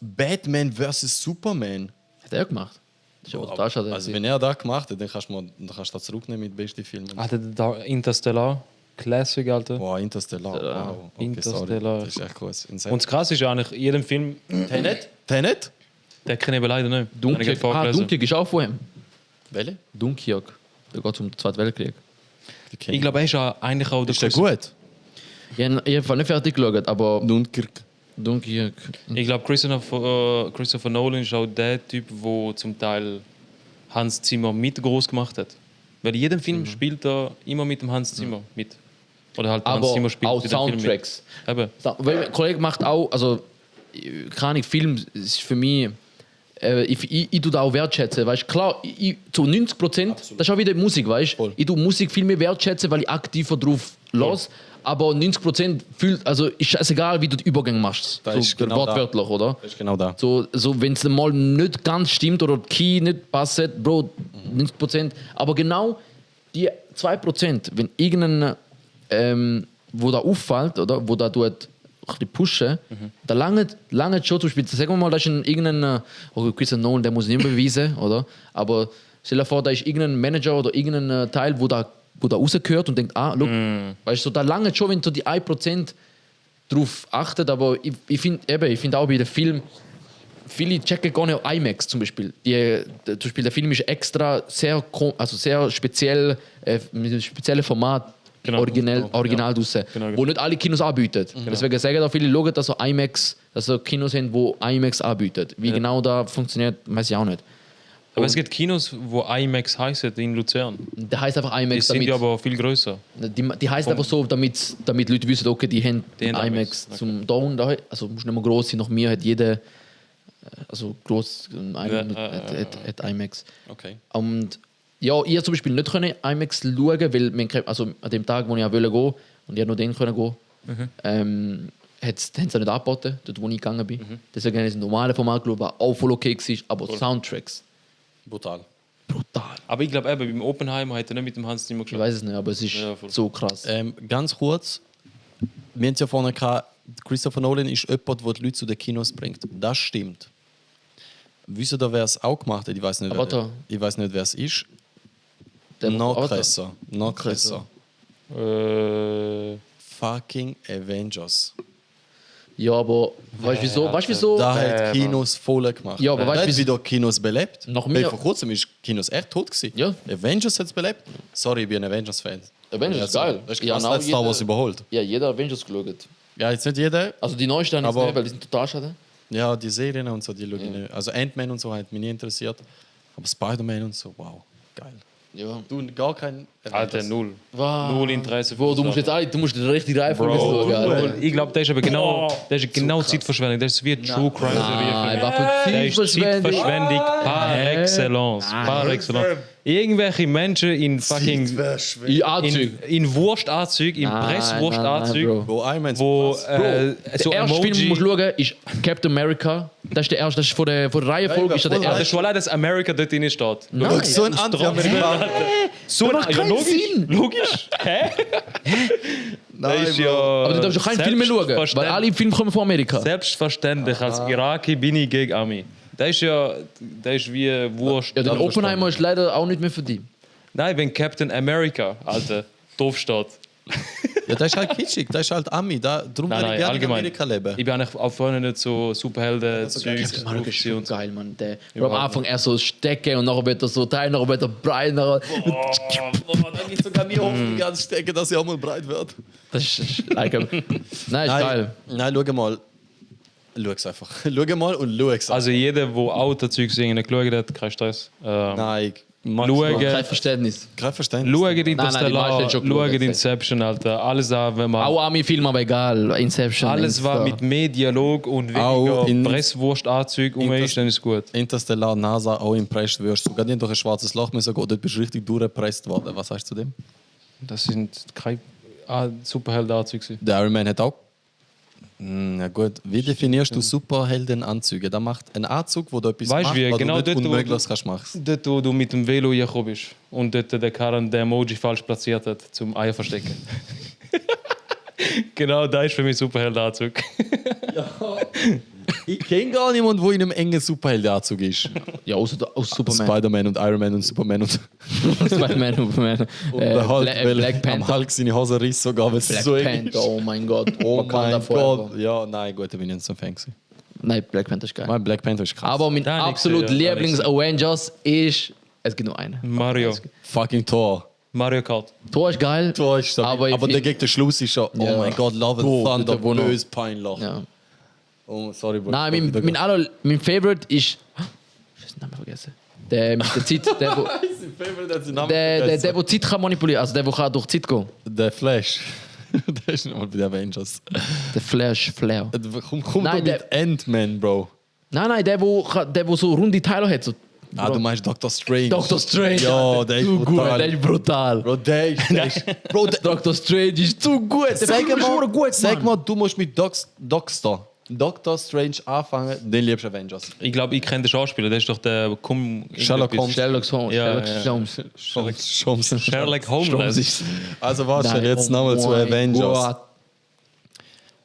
Batman vs. Superman? Hat er gemacht. Das ist ja auch da Also, wenn er das gemacht hat, dann kannst du das zurücknehmen mit besten Filmen. Alter, Interstellar. Classic, Alter. Boah, Interstellar. Wow. Okay, Interstellar. sorry. Das ist echt groß. Und das Krasse ist ja eigentlich, in jedem Film, Tenet? der kenne ich aber leider nicht. Habe ich Dunkirk, gerade vorgelesen. Dunkirk ist auch von ihm. Welche? Dunkirk. Da geht es um den Zweiten Weltkrieg. Ich glaube, er ist ja eigentlich auch der Ist der gut? Ich habe nicht fertig geschaut, aber Dunkirk. Dunkirk. Ich glaube, Christopher Nolan ist auch der Typ, der zum Teil Hans Zimmer mit groß gemacht hat. Weil in jedem Film spielt er immer mit dem Hans Zimmer mit. Oder halt der Hans Aber Zimmer spielt auch in dem Film mit. Soundtracks. Eben. Weil mein Kollege macht auch, also keine Ahnung, Film ist für mich, ich tue da auch wertschätzen, weißt klar, zu 90%, das ist auch wieder Musik, weißt Voll. ich tue Musik viel mehr wertschätzen, weil ich aktiver drauf los, aber 90% fühlt, also ist scheißegal, wie du den Übergang machst, Das so ist genau wortwörtlich, oder? Das ist genau da. So wenn es mal nicht ganz stimmt oder die Key nicht passt, Bro, 90%. Aber genau die 2%, wenn irgendein, wo da auffällt, oder wo da tut, ein bisschen pushen, da lange schon zum Beispiel, sagen wir mal, da ist irgendein, Christian Nolan, der muss nicht mehr beweisen, oder? Aber stell dir vor, da ist irgendein Manager oder irgendein Teil, wo da rausgehört und denkt, look, weißt du, so, da lange schon, wenn so die 1% drauf achtet, aber ich finde auch bei dem Film, viele checken gar nicht auf IMAX zum Beispiel. Zum Beispiel der Film ist extra sehr speziell, mit einem speziellen Format Genau. original draussen, Genau. wo nicht alle Kinos anbieten. Deswegen sagen auch viele, schauen, dass so IMAX, dass so Kinos sind, wo IMAX anbieten. Wie genau da funktioniert, weiß ich auch nicht. Aber es gibt Kinos, wo IMAX heißen in Luzern. Der heißt einfach Die IMAX, sind ja aber viel größer. die heißt einfach so, damit Leute wissen, okay, die haben Die haben IMAX IMAX, zum Down. Also muss nicht mehr groß sein, nach mir hat jeder, also groß, hat IMAX. Okay. Und ja, ich zum Beispiel nicht können IMAX schauen, weil also an dem Tag, wo ich wollte gehen und ich nur den können gehen, haben sie es nicht angeboten, dort wo ich gegangen bin. Deswegen habe ich das normale Format geschaut, was auch voll okay war, aber Soundtracks, Brutal. brutal. Aber ich glaube, beim Oppenheimer hat er nicht mit dem Hans Zimmer Ich geschaut. weiß es nicht, aber es ist Ja, voll. so krass. Ganz kurz, wir haben es ja vorhin gehabt, Christopher Nolan ist jemand, der die Leute zu den Kinos bringt. Das stimmt. Wisst ihr, wer es auch gemacht hat? Ich weiß nicht, Avatar. wer es ist. Der Noch Avatar. krasser. Noch krasser. Äh, Fucking Avengers. Ja, aber weißt du wieso? Weißt du wieso? Da hat Kinos voll gemacht. Ja, aber weißt du, weißt du, wieder Kinos belebt? Nach mir- Vor kurzem ist Kinos echt tot gewesen. Ja. Avengers hat es belebt. Sorry, ich bin ein Avengers-Fan. Avengers ist geil. Das ist Ja, krass, genau, hat Star Wars überholt. Ja, jeder Avengers geschaut. Ja, jetzt nicht jeder. Also die neuesten habe ich Aber- nicht, weil die sind total schade. Ja, die Serien und so, die schaue ich nicht. Also Ant-Man und so hat mich nie interessiert. Aber Spider-Man und so, wow, geil. Ja. Du gar kein. Alter, null. Wow. Null Interesse. Wo, du musst jetzt alle, du musst die richtige Reihenfolge schauen. Alter. Ich glaube, das ist aber genau, das ist genau Zeitverschwendung. Das ist wie eine True Crime Nein, Serie. was für Das ist Zeitverschwendung. Zeitverschwendung par excellence. Par excellence. Irgendwelche Menschen in fucking In Anzügen. in Wurstanzügen, in Presswurstanzügen, Wo Iron Man wo passt. so Der erste Film, den du musst Emoji. schauen, ist Captain America. Das ist der erste, das ist von der Reihenfolge. Ist der voll Ja, das erste. ist schon allein, dass America dort drin steht. Nein, so ein Anti-Amerikaner. So Das macht keinen Sinn. Logisch. Hä? Nein, Das ist ja Aber du darfst doch keinen Film mehr schauen, weil alle Filme kommen von Amerika. Selbstverständlich, als Iraki bin ich gegen Ami. Das ist ja, das ist wie Wurst. Ja, der Oppenheimer ist leider auch nicht mehr für die. Nein, wenn Captain America, Alter, doof steht. Ja, das ist halt kitschig, das ist halt Ami. Darum würde ich gerne in allgemein. Amerika leben. Ich bin eigentlich auch vorher nicht so Superhelden-Zeug. Captain America ist schon geil, Mann. Der am Anfang erst so stecken und nachher wird er so teilen, nachher wird er breit. Dann gibt sogar mir Hoffnung, ganz stecken, dass ich auch mal breit werde. Das ist like Nein, ist geil. Nein, schau mal. Schau es einfach. Schau mal und schau es. Also jeder, der Autozeug singen nicht geschaut hat, kein Stress. Nein, Schauen. Kein Verständnis. kein Verständnis. Schauen die meisten Interstellar, haben schon geschaut, schauen Inception, Alter. Alles da, wenn man... Auch Ami-Film, aber egal. Inception. Alles war mit mehr Dialog und Auch weniger in- Presswurstanzüge um ist, dann ist gut. Interstellar, NASA auch impressed wirst. Sogar nicht durch ein schwarzes Loch müssen gehen. Dort bist du richtig durchgepresst worden. Was sagst du zu dem? Das sind keine Superheldenanzüge. Der Iron Man hat auch. Na gut, wie definierst du Superheldenanzüge? Da macht ein Anzug, wo du etwas Weißt machst, wie, was genau du nicht dort, wo Unmögliches kannst machen. Dort, wo du mit dem Velo gekommen bist und dort der Karren den Emoji falsch platziert hat, zum Eier verstecken. Genau, das ist für mich Superheldenanzug. Ich kenne gar niemanden, der in einem engen Superheldenanzug ist. Ja, außer Superman. Spider-Man und Iron Man und Superman und, Spider-Man, Superman. der Hulk, weil Black am Panther. Hulk seine Hose riss sogar, weil es Black so eng Panther, ist. oh mein Gott. Oh Wakanda mein forever. Gott. Ja, nein, gut, da bin ich nicht so ein Fan gewesen. Nein, Black Panther ist geil. Mein Black Panther ist krass. Aber mein Da nix, absolut ja, da Lieblings-Avengers ist... Es gibt nur einen. Mario. Fucking Thor. Mario Kart. Thor ist geil. Thor ist stabil. Aber ich Aber der find- gegen den Schluss ist schon, oh Ja. mein Gott, Love Wo? and Thunder, Dort, wo noch- bös peinlich. Ja. Oh, sorry, Bro. Nein, mein Favorite ist... Ich habe den Namen vergessen. Der mit der Zeit... Der, wo Zeit kann manipulieren. Also der, wo kann durch Zeit gehen. Der Flash. Der ist nochmal bei den Avengers. Der Flash, Flair. Komm Nein, du mit Ant-Man, Bro. Nein, der, wo so runde Teile hat. So. Ah, du meinst Dr. Strange. Dr. Strange. Ja, der ist zu gut, brutal. der ist brutal. Bro, der ist... Bro, der, Dr. Strange ist zu gut. Der Film ist schon gut, sag Mann. mal, du musst mit Dr. Strange anfangen, den liebst du Avengers. Ich glaube, ich kenne den Schauspieler. Der ist doch der... Sherlock Holmes. Sherlock Holmes. Ja, Sherlock ja. Holmes. Sherlock Holmes Holmes. ist... Also warte, Nein, jetzt oh nochmal zu mein Avengers. Gott.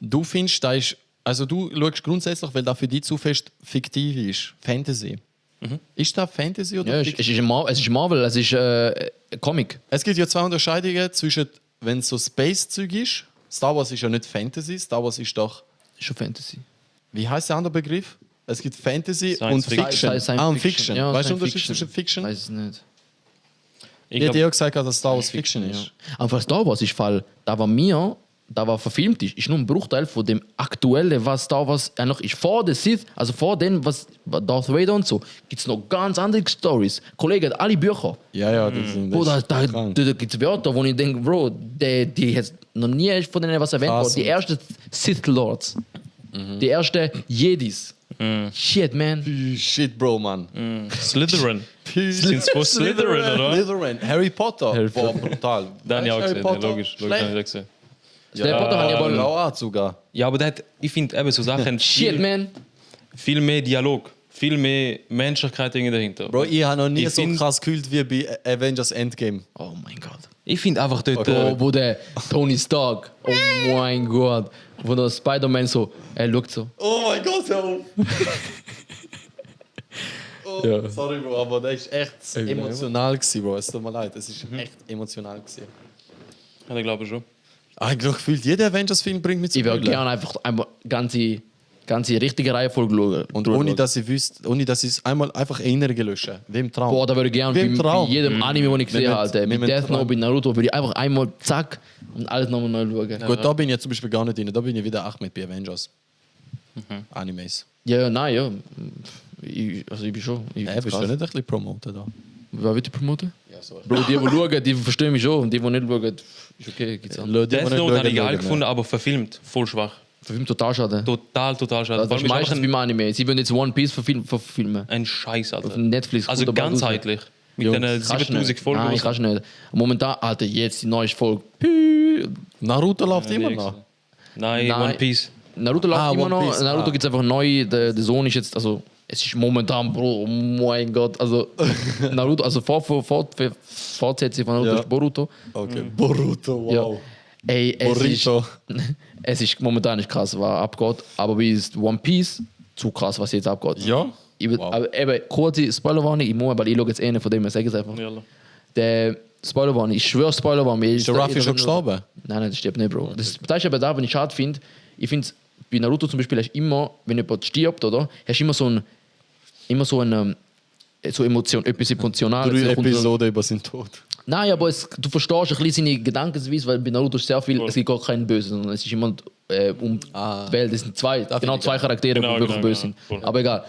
Du findest, da ist, also du schaust grundsätzlich, weil das für dich zu fest fiktiv ist, Fantasy. Ist das Fantasy oder Ja, es Fiction? ist Marvel, es ist Comic. Es gibt ja zwei Unterscheidungen zwischen, wenn es so Space-Zeug ist. Star Wars ist ja nicht Fantasy, Star Wars ist doch, Ist schon Fantasy. wie heißt der andere Begriff? Es gibt Fantasy Science und Fiction. Fiction. Science und Fiction. Fiction. Ja, Weißt du den Science Unterschied Fiction. zwischen Fiction? Weiß es nicht. Ich Ich hätte glaub, ja gesagt, dass Star Wars Fiction ist. Einfach Star Wars ist Fall, da war verfilmt ist nur ein Bruchteil von dem aktuellen, was Star Wars noch ist. Vor der Sith, also vor dem, was Darth Vader und so, gibt es noch ganz andere Stories. Kollege hat alle Bücher. Ja, die sind Bro, da krank. gibt es Wörter, wo ich denke, Bro, die hat noch nie von denen was erwähnt Krass. worden. Die ersten Sith Lords, die ersten Jedis. Shit, man. Shit, Bro, Mann. Slytherin. Sind es von Slytherin, oder? Slytherin. Harry Potter. Harry Boah, brutal. Den habe ich auch Harry gesehen, ja, Potter? logisch. Schlecht. Habe ich gesehen. Harry Potter habe ich aber... Auch sogar. Ja, aber der hat, ich finde eben so Sachen Shit, man. viel mehr Dialog, viel mehr Menschlichkeit irgendwie dahinter. Bro, ich habe noch nie Ich so find- krass gefühlt wie bei Avengers Endgame. Oh mein Gott. Ich finde einfach dort... Wo der Tony Stark, oh mein Gott, wo der Spider-Man so, er schaut so. Oh mein Gott, hör auf! Oh, Ja. Sorry, Bro, aber das war echt Ey, emotional, gewesen, Bro. Es tut mir leid, es ist echt emotional. Gewesen. Ja, ich glaube schon. Eigentlich gefühlt jeder Avengers-Film bringt mit Ich würde gerne einfach einmal ganze richtige Reihenfolge schauen. Und ohne dass ich wüsste, ohne dass ich es einmal einfach Erinnerungen lösche. Wie im Traum. Boah, da würde ich gerne Wie im bei Traum. jedem Anime, den ich gesehen habe, Wir mit müssen Death Note, Traum. bei Naruto, würde ich einfach einmal zack und alles nochmal neu schauen. Gut, da bin ich jetzt zum Beispiel gar nicht drin. Da bin ich wieder Ahmed bei Avengers. Animes. Ja, nein, ja. Ich bin schon. Ich Bist du nicht ein bisschen promoten da? Wer wird die promoten? Ja, sorry. Bro, die schauen, die verstehen mich schon. Und die nicht schauen, ist okay. Gibt's auch. Death Note habe ich geil gefunden, aber verfilmt. Voll schwach. Für Film total schade. Total schade. Das ist meistens beim Anime. Sie würden jetzt One Piece verfilmen. Ein Scheiß, Alter. Auf Netflix. Also kommt aber raus. ganzheitlich. Mit Jungs, den Kannst du 7000 nicht. Folgen. Nein, oder so. kannst du nicht. Momentan, Alter, jetzt die neueste Folge. Naruto läuft immer nix. noch. Nein, Nein. One Piece. Naruto läuft immer One noch. Piece, Naruto gibt es einfach neu. Der Sohn ist jetzt, also es ist momentan, Bro, oh mein Gott. Also Naruto, also Fortsetzung von Naruto Ja. ist Boruto. Okay. Boruto, wow. Ja. Ey, Boruto. es ist momentan nicht krass, was abgeht. Aber wie ist One Piece, zu krass, was jetzt abgeht. Ja? Ich würd, Wow. aber eben, kurze Spoilerwarnung, ich muss, weil ich schaue jetzt einen von dem, ich sage es einfach. Jalla. Der Spoilerwarnung, ich schwöre Spoilerwarnung. Ist der Ruffy schon gestorben? Nein, das stirbt nicht, Bro. Das ist aber da, wenn ich schade finde. Ich finde, bei Naruto zum Beispiel hast du immer, wenn jemand stirbt, oder? Hast du immer so etwas Emotionales. 3 Da kommt so- Episoden über seinen Tod. Nein, aber du verstehst ein bisschen seine Gedankensweise, weil bei Naruto ist sehr viel, es gibt gar keinen Bösen, sondern es ist immer um die Welt. Es sind zwei ich Charaktere, Genau, die wirklich genau, böse sind. genau. Aber egal.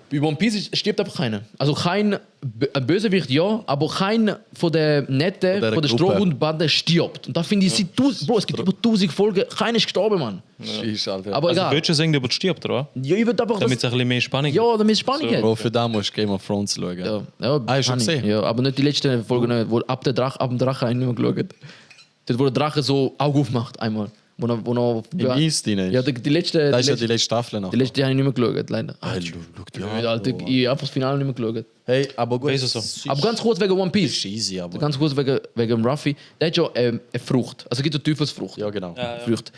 Bei One Piece stirbt einfach keiner. Also kein ein Bösewicht, ja, aber kein von der Netten, dieser von der Gruppe. Strohhundbande stirbt. Und da finde ich, Bro, es gibt über 1000 Folgen, keiner ist gestorben, Mann. Scheiße, Alter. Aber Also egal. willst du sagen, der stirbt, oder? Ja, ich würde einfach Damit es ein bisschen mehr Spannung gibt. ja, damit es Spannung hat. Bro, für da musst du Game of Thrones schauen. Ja, ja, Ah, hast du kann ich. gesehen? Ja, aber nicht die letzte Folge, nicht, wo ab dem Drachen habe ich nicht mehr geschaut. Dort, wo der Drache so Auge aufmacht, einmal. Wo er Im Eis drin Ja, ist. die letzte. Das ist ja die die letzte Staffel noch. letzte habe ich nicht mehr geschaut, leider. Hey, schau dir Ja, an, Alter, Bro. ich habe das Finale nicht mehr geschaut. Hey, aber gut. Ist es so? Aber ganz kurz wegen One ist Piece. easy, aber. Ganz kurz wegen Ruffy. Der hat ja eine Frucht. Also es gibt eine Teufelsfrucht. Ja, genau. Frucht.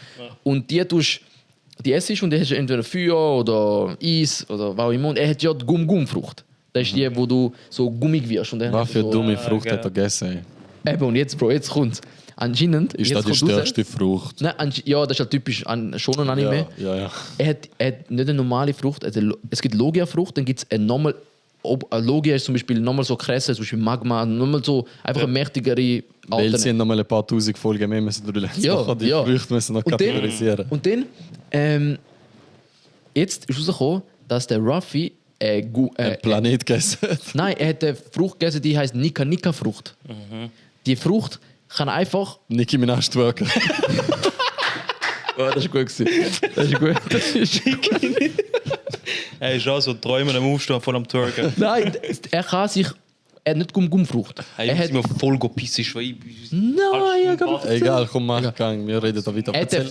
Und die essst du und die hast du entweder Feuer oder Eis oder was auch immer. Und er hat ja die Gum-Gum-Frucht. Das ist die, wo du so gummig wirst. Und dann Was hast für du dumme geil. Frucht hat er gegessen? Ey. Eben, und jetzt, Bro, jetzt kommt's. Anscheinend. Ist jetzt das die kommt raus- stärkste Frucht? Nein, ja, das ist halt typisch an schon Anime. Ja. Er hat nicht eine normale Frucht. Also, es gibt Logia-Frucht, dann gibt es eine normal. Logia ist zum Beispiel nochmal so krasser, zum Beispiel Magma, nochmal so einfach eine mächtigere Weil sie Alterne. noch mal ein paar tausend Folgen mehr müssen durchlesen. Ja, Nachher die ja. Früchte müssen noch Und dann- kategorisieren. Und dann, jetzt ist rausgekommen, dass der Ruffy Ein Planet gegessen hat. nein, er hat eine Frucht gegessen, die heißt Nika-Nika-Frucht. Die Frucht kann einfach. Nicki Minaj twerken. Oh, das ist gut gewesen. Das ist gut. Das ist Er ist auch so träumen am Aufstehen voll am Twerken. Nein, er kann sich. Er hat nicht Gum-Gum-Frucht. Hey, Er ich hat. muss mir voll pissisch, weil ich... Nein, er kann Egal, komm, mach Gang. Wir reden da weiter. Er hat, er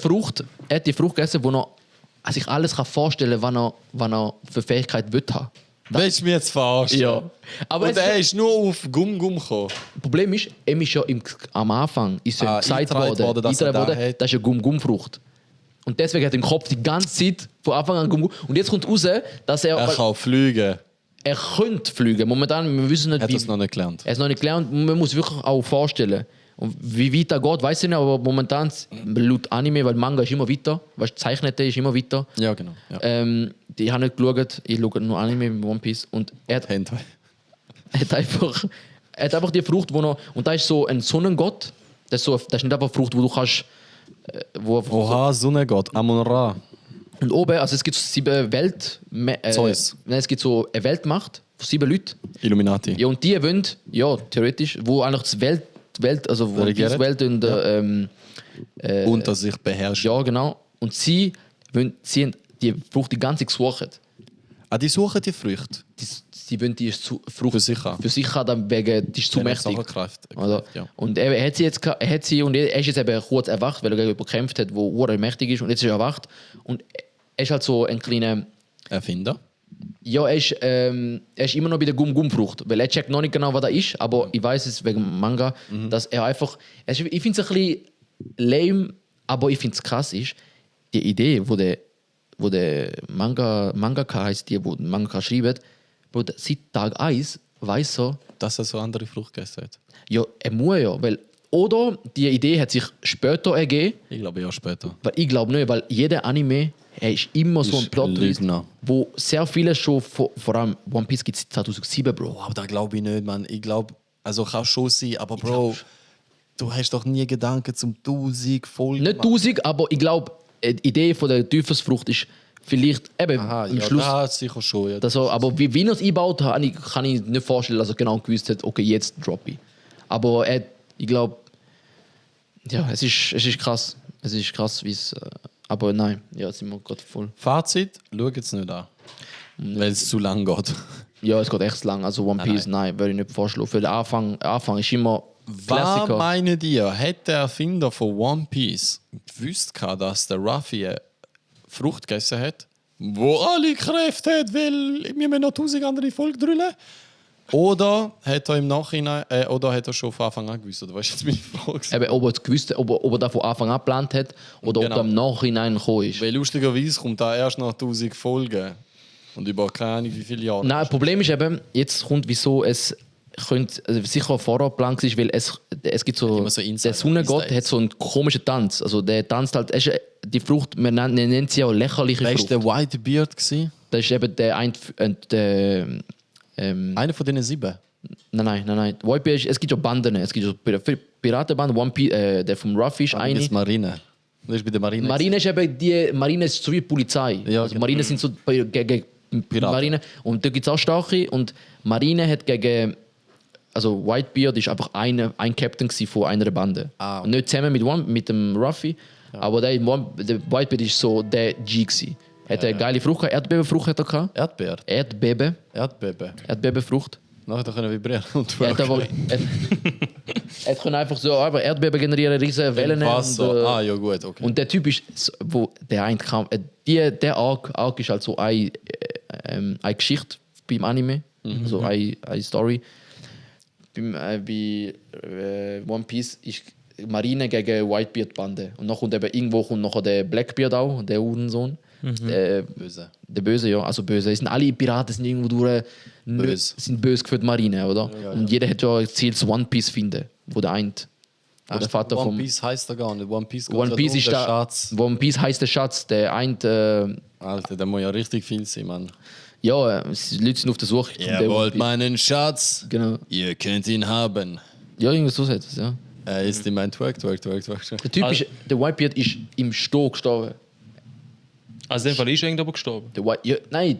hat die Frucht gegessen, wo er sich alles kann vorstellen kann, was er für Fähigkeit will haben. Willst du mich jetzt verarschen? Ja. Aber Und er ist nur auf Gum-Gum gekommen. das Problem ist, ihm ist ja am Anfang ist ja gesagt eingetragen worden, dass er eingetragen da hat. das ist eine Gum-Gum-Frucht. Und deswegen hat er im Kopf die ganze Zeit von Anfang an Gum-Gum. Und jetzt kommt raus, dass Er kann fliegen. er könnte fliegen. Momentan, wir wissen nicht, Hat er es noch nicht gelernt. er ist noch nicht gelernt. Man muss wirklich auch vorstellen. Und wie weit er geht, weiß ich nicht, aber momentan, laut Anime, weil Manga ist immer weiter, weißt, Zeichnete ist immer weiter. Ja, genau. Ja. Die haben nicht geschaut, ich schaue nur Anime mit One Piece. Und er hat Hentai. er hat einfach die Frucht, wo noch, und da ist so ein Sonnengott. Das ist nicht einfach eine Frucht, wo du kannst. Oha, Sonnengott, Amon-Ra. Und oben, also es gibt so 7 Zeus. Nein, es gibt so eine Weltmacht von 7 Leuten. Illuminati. Ja, und die wollen, ja, theoretisch, wo eigentlich das Welt also wo Regieren? die Welt und Unter sich beherrscht. ja, genau. Und sie haben die Frucht die ganze Zeit gesucht. Ah, die suchen die Früchte. Sie wollen die Frucht Für sich haben. für sich haben, dann wegen, die ist zu mächtig. Also, Ja. und er hat sie jetzt und er ist jetzt eben kurz erwacht, weil er gegen jemanden gekämpft hat, der mächtig ist, und jetzt ist er erwacht. Und er ist halt so ein kleiner. Erfinder. Ja, er ist immer noch bei der Gum-Gum-Frucht, weil er checkt noch nicht genau, was da ist, aber ich weiß es wegen Manga, dass er einfach. Ich finde es ein bisschen lame, aber ich finde es krass ist, die Idee, wo der Mangaka heißt, die, wo den Mangaka schreibt, wo seit Tag 1 weiß er, Dass er so andere Frucht gegessen hat. ja, er muss ja, weil oder die Idee hat sich später ergeben. Ich glaube ja später. Weil ich glaube nicht, weil jeder Anime ist immer so ein Ist Plot-Twist, Lügner. wo sehr viele schon, vor allem One Piece gibt es 2007, Bro. Bro, aber da glaube ich nicht, Mann. Ich glaube, also kann schon sein, aber Bro, du hast doch nie Gedanken zum 1000 Folgen. Nicht 1000, aber ich glaube, die Idee von der Teufelsfrucht ist vielleicht eben Aha, am ja, Schluss. sicher schon. Ja. Das so, aber wie er es einbaut, kann ich nicht vorstellen, dass er genau gewusst hat, okay, jetzt drop ich. Aber ich glaube, ja, es ist krass. Es ist krass, wie es. Aber nein, ja, sind wir gerade voll. Fazit, schau jetzt nicht an. Weil es zu lang geht. Ja, es geht echt lang. Also One Piece, nein, würde ich nicht vorschlagen. Für den Anfang ist immer Was Klassiker. meinen ihr, hätte der Erfinder von One Piece gewusst, dass der Ruffy eine Frucht gegessen hat, wo alle Kräfte hat, weil wir müssen noch 1000 andere Folgen drüllen? Oder hat er im Nachhinein, oder hat er schon von Anfang an gewusst? Oder was ist jetzt meine Frage? Eben, ob er es gewusst hat, ob er das von Anfang an geplant hat oder Genau. ob er im Nachhinein gekommen ist. Weil lustigerweise kommt da erst nach 1000 Folgen. Und über keine Ahnung wie viele Jahre. Nein, das Problem ist eben, jetzt kommt, wieso es könnte, also sicher vorher geplant ist, weil es gibt so, immer so Insider, der Sonnengott Easter hat so einen komischen Tanz. Also der tanzt halt, die Frucht, man nennt sie auch lächerliche Wer war Frucht. der Whitebeard? Das ist eben der Einer von diesen 7. Nein. Whitebeard, es gibt ja Banden. Es gibt ja Piratenbanden, One Piece, der vom Ruffy ist Das eine. ist Marine. Das ist bei der Marine. Marine ist eben Marine ist so wie die Polizei. Ja, Also genau. Marine sind so gegen Piraten. Marine. Und da gibt es auch starke. Und Marine hat gegen. Also Whitebeard ist einfach ein Captain von einer Bande. Ah, okay. Und nicht zusammen mit dem Ruffy. Aber der Whitebeard ist so der G. Gewesen. Hat eine geile Frucht gehabt. Erdbebenfrucht hat er gehabt. Erdbeer. Erdbeben. Erdbebenfrucht. Nachher können vibrieren und Er hat aber. Er kann einfach so einfach Erdbeben generieren, riesige Wellen. Wasser. Ja gut, okay. Und der Typ ist, wo der ein kam, der Arc ist halt so eine Geschichte beim Anime, so eine Story. Bei One Piece ist Marine gegen Whitebeard-Bande. Und dann kommt eben irgendwo noch der Blackbeard auch, der Uhrensohn. Böse. Der Böse, ja, also böse. Es sind alle Piraten sind irgendwo durch Böse. sind böse für die Marine, oder? Ja. Und jeder hat ja ein Ziel, das One Piece finden, wo der eint. Wo der Vater One vom Piece heisst er gar nicht. One Piece, One Piece ist der der Schatz. One Piece heißt der Schatz, der eint. Alter, der muss ja richtig viel sein, Mann. Ja, die Leute sind auf der Suche. Ihr wollt meinen Schatz? Genau. Ihr könnt ihn haben. Ja, irgendwas so sagt es, ja. Er ist in mein Twerk. Der Typ ist, der Whitebeard ist im Stehen gestorben. Also in dem Fall ist er aber gestorben. Nein,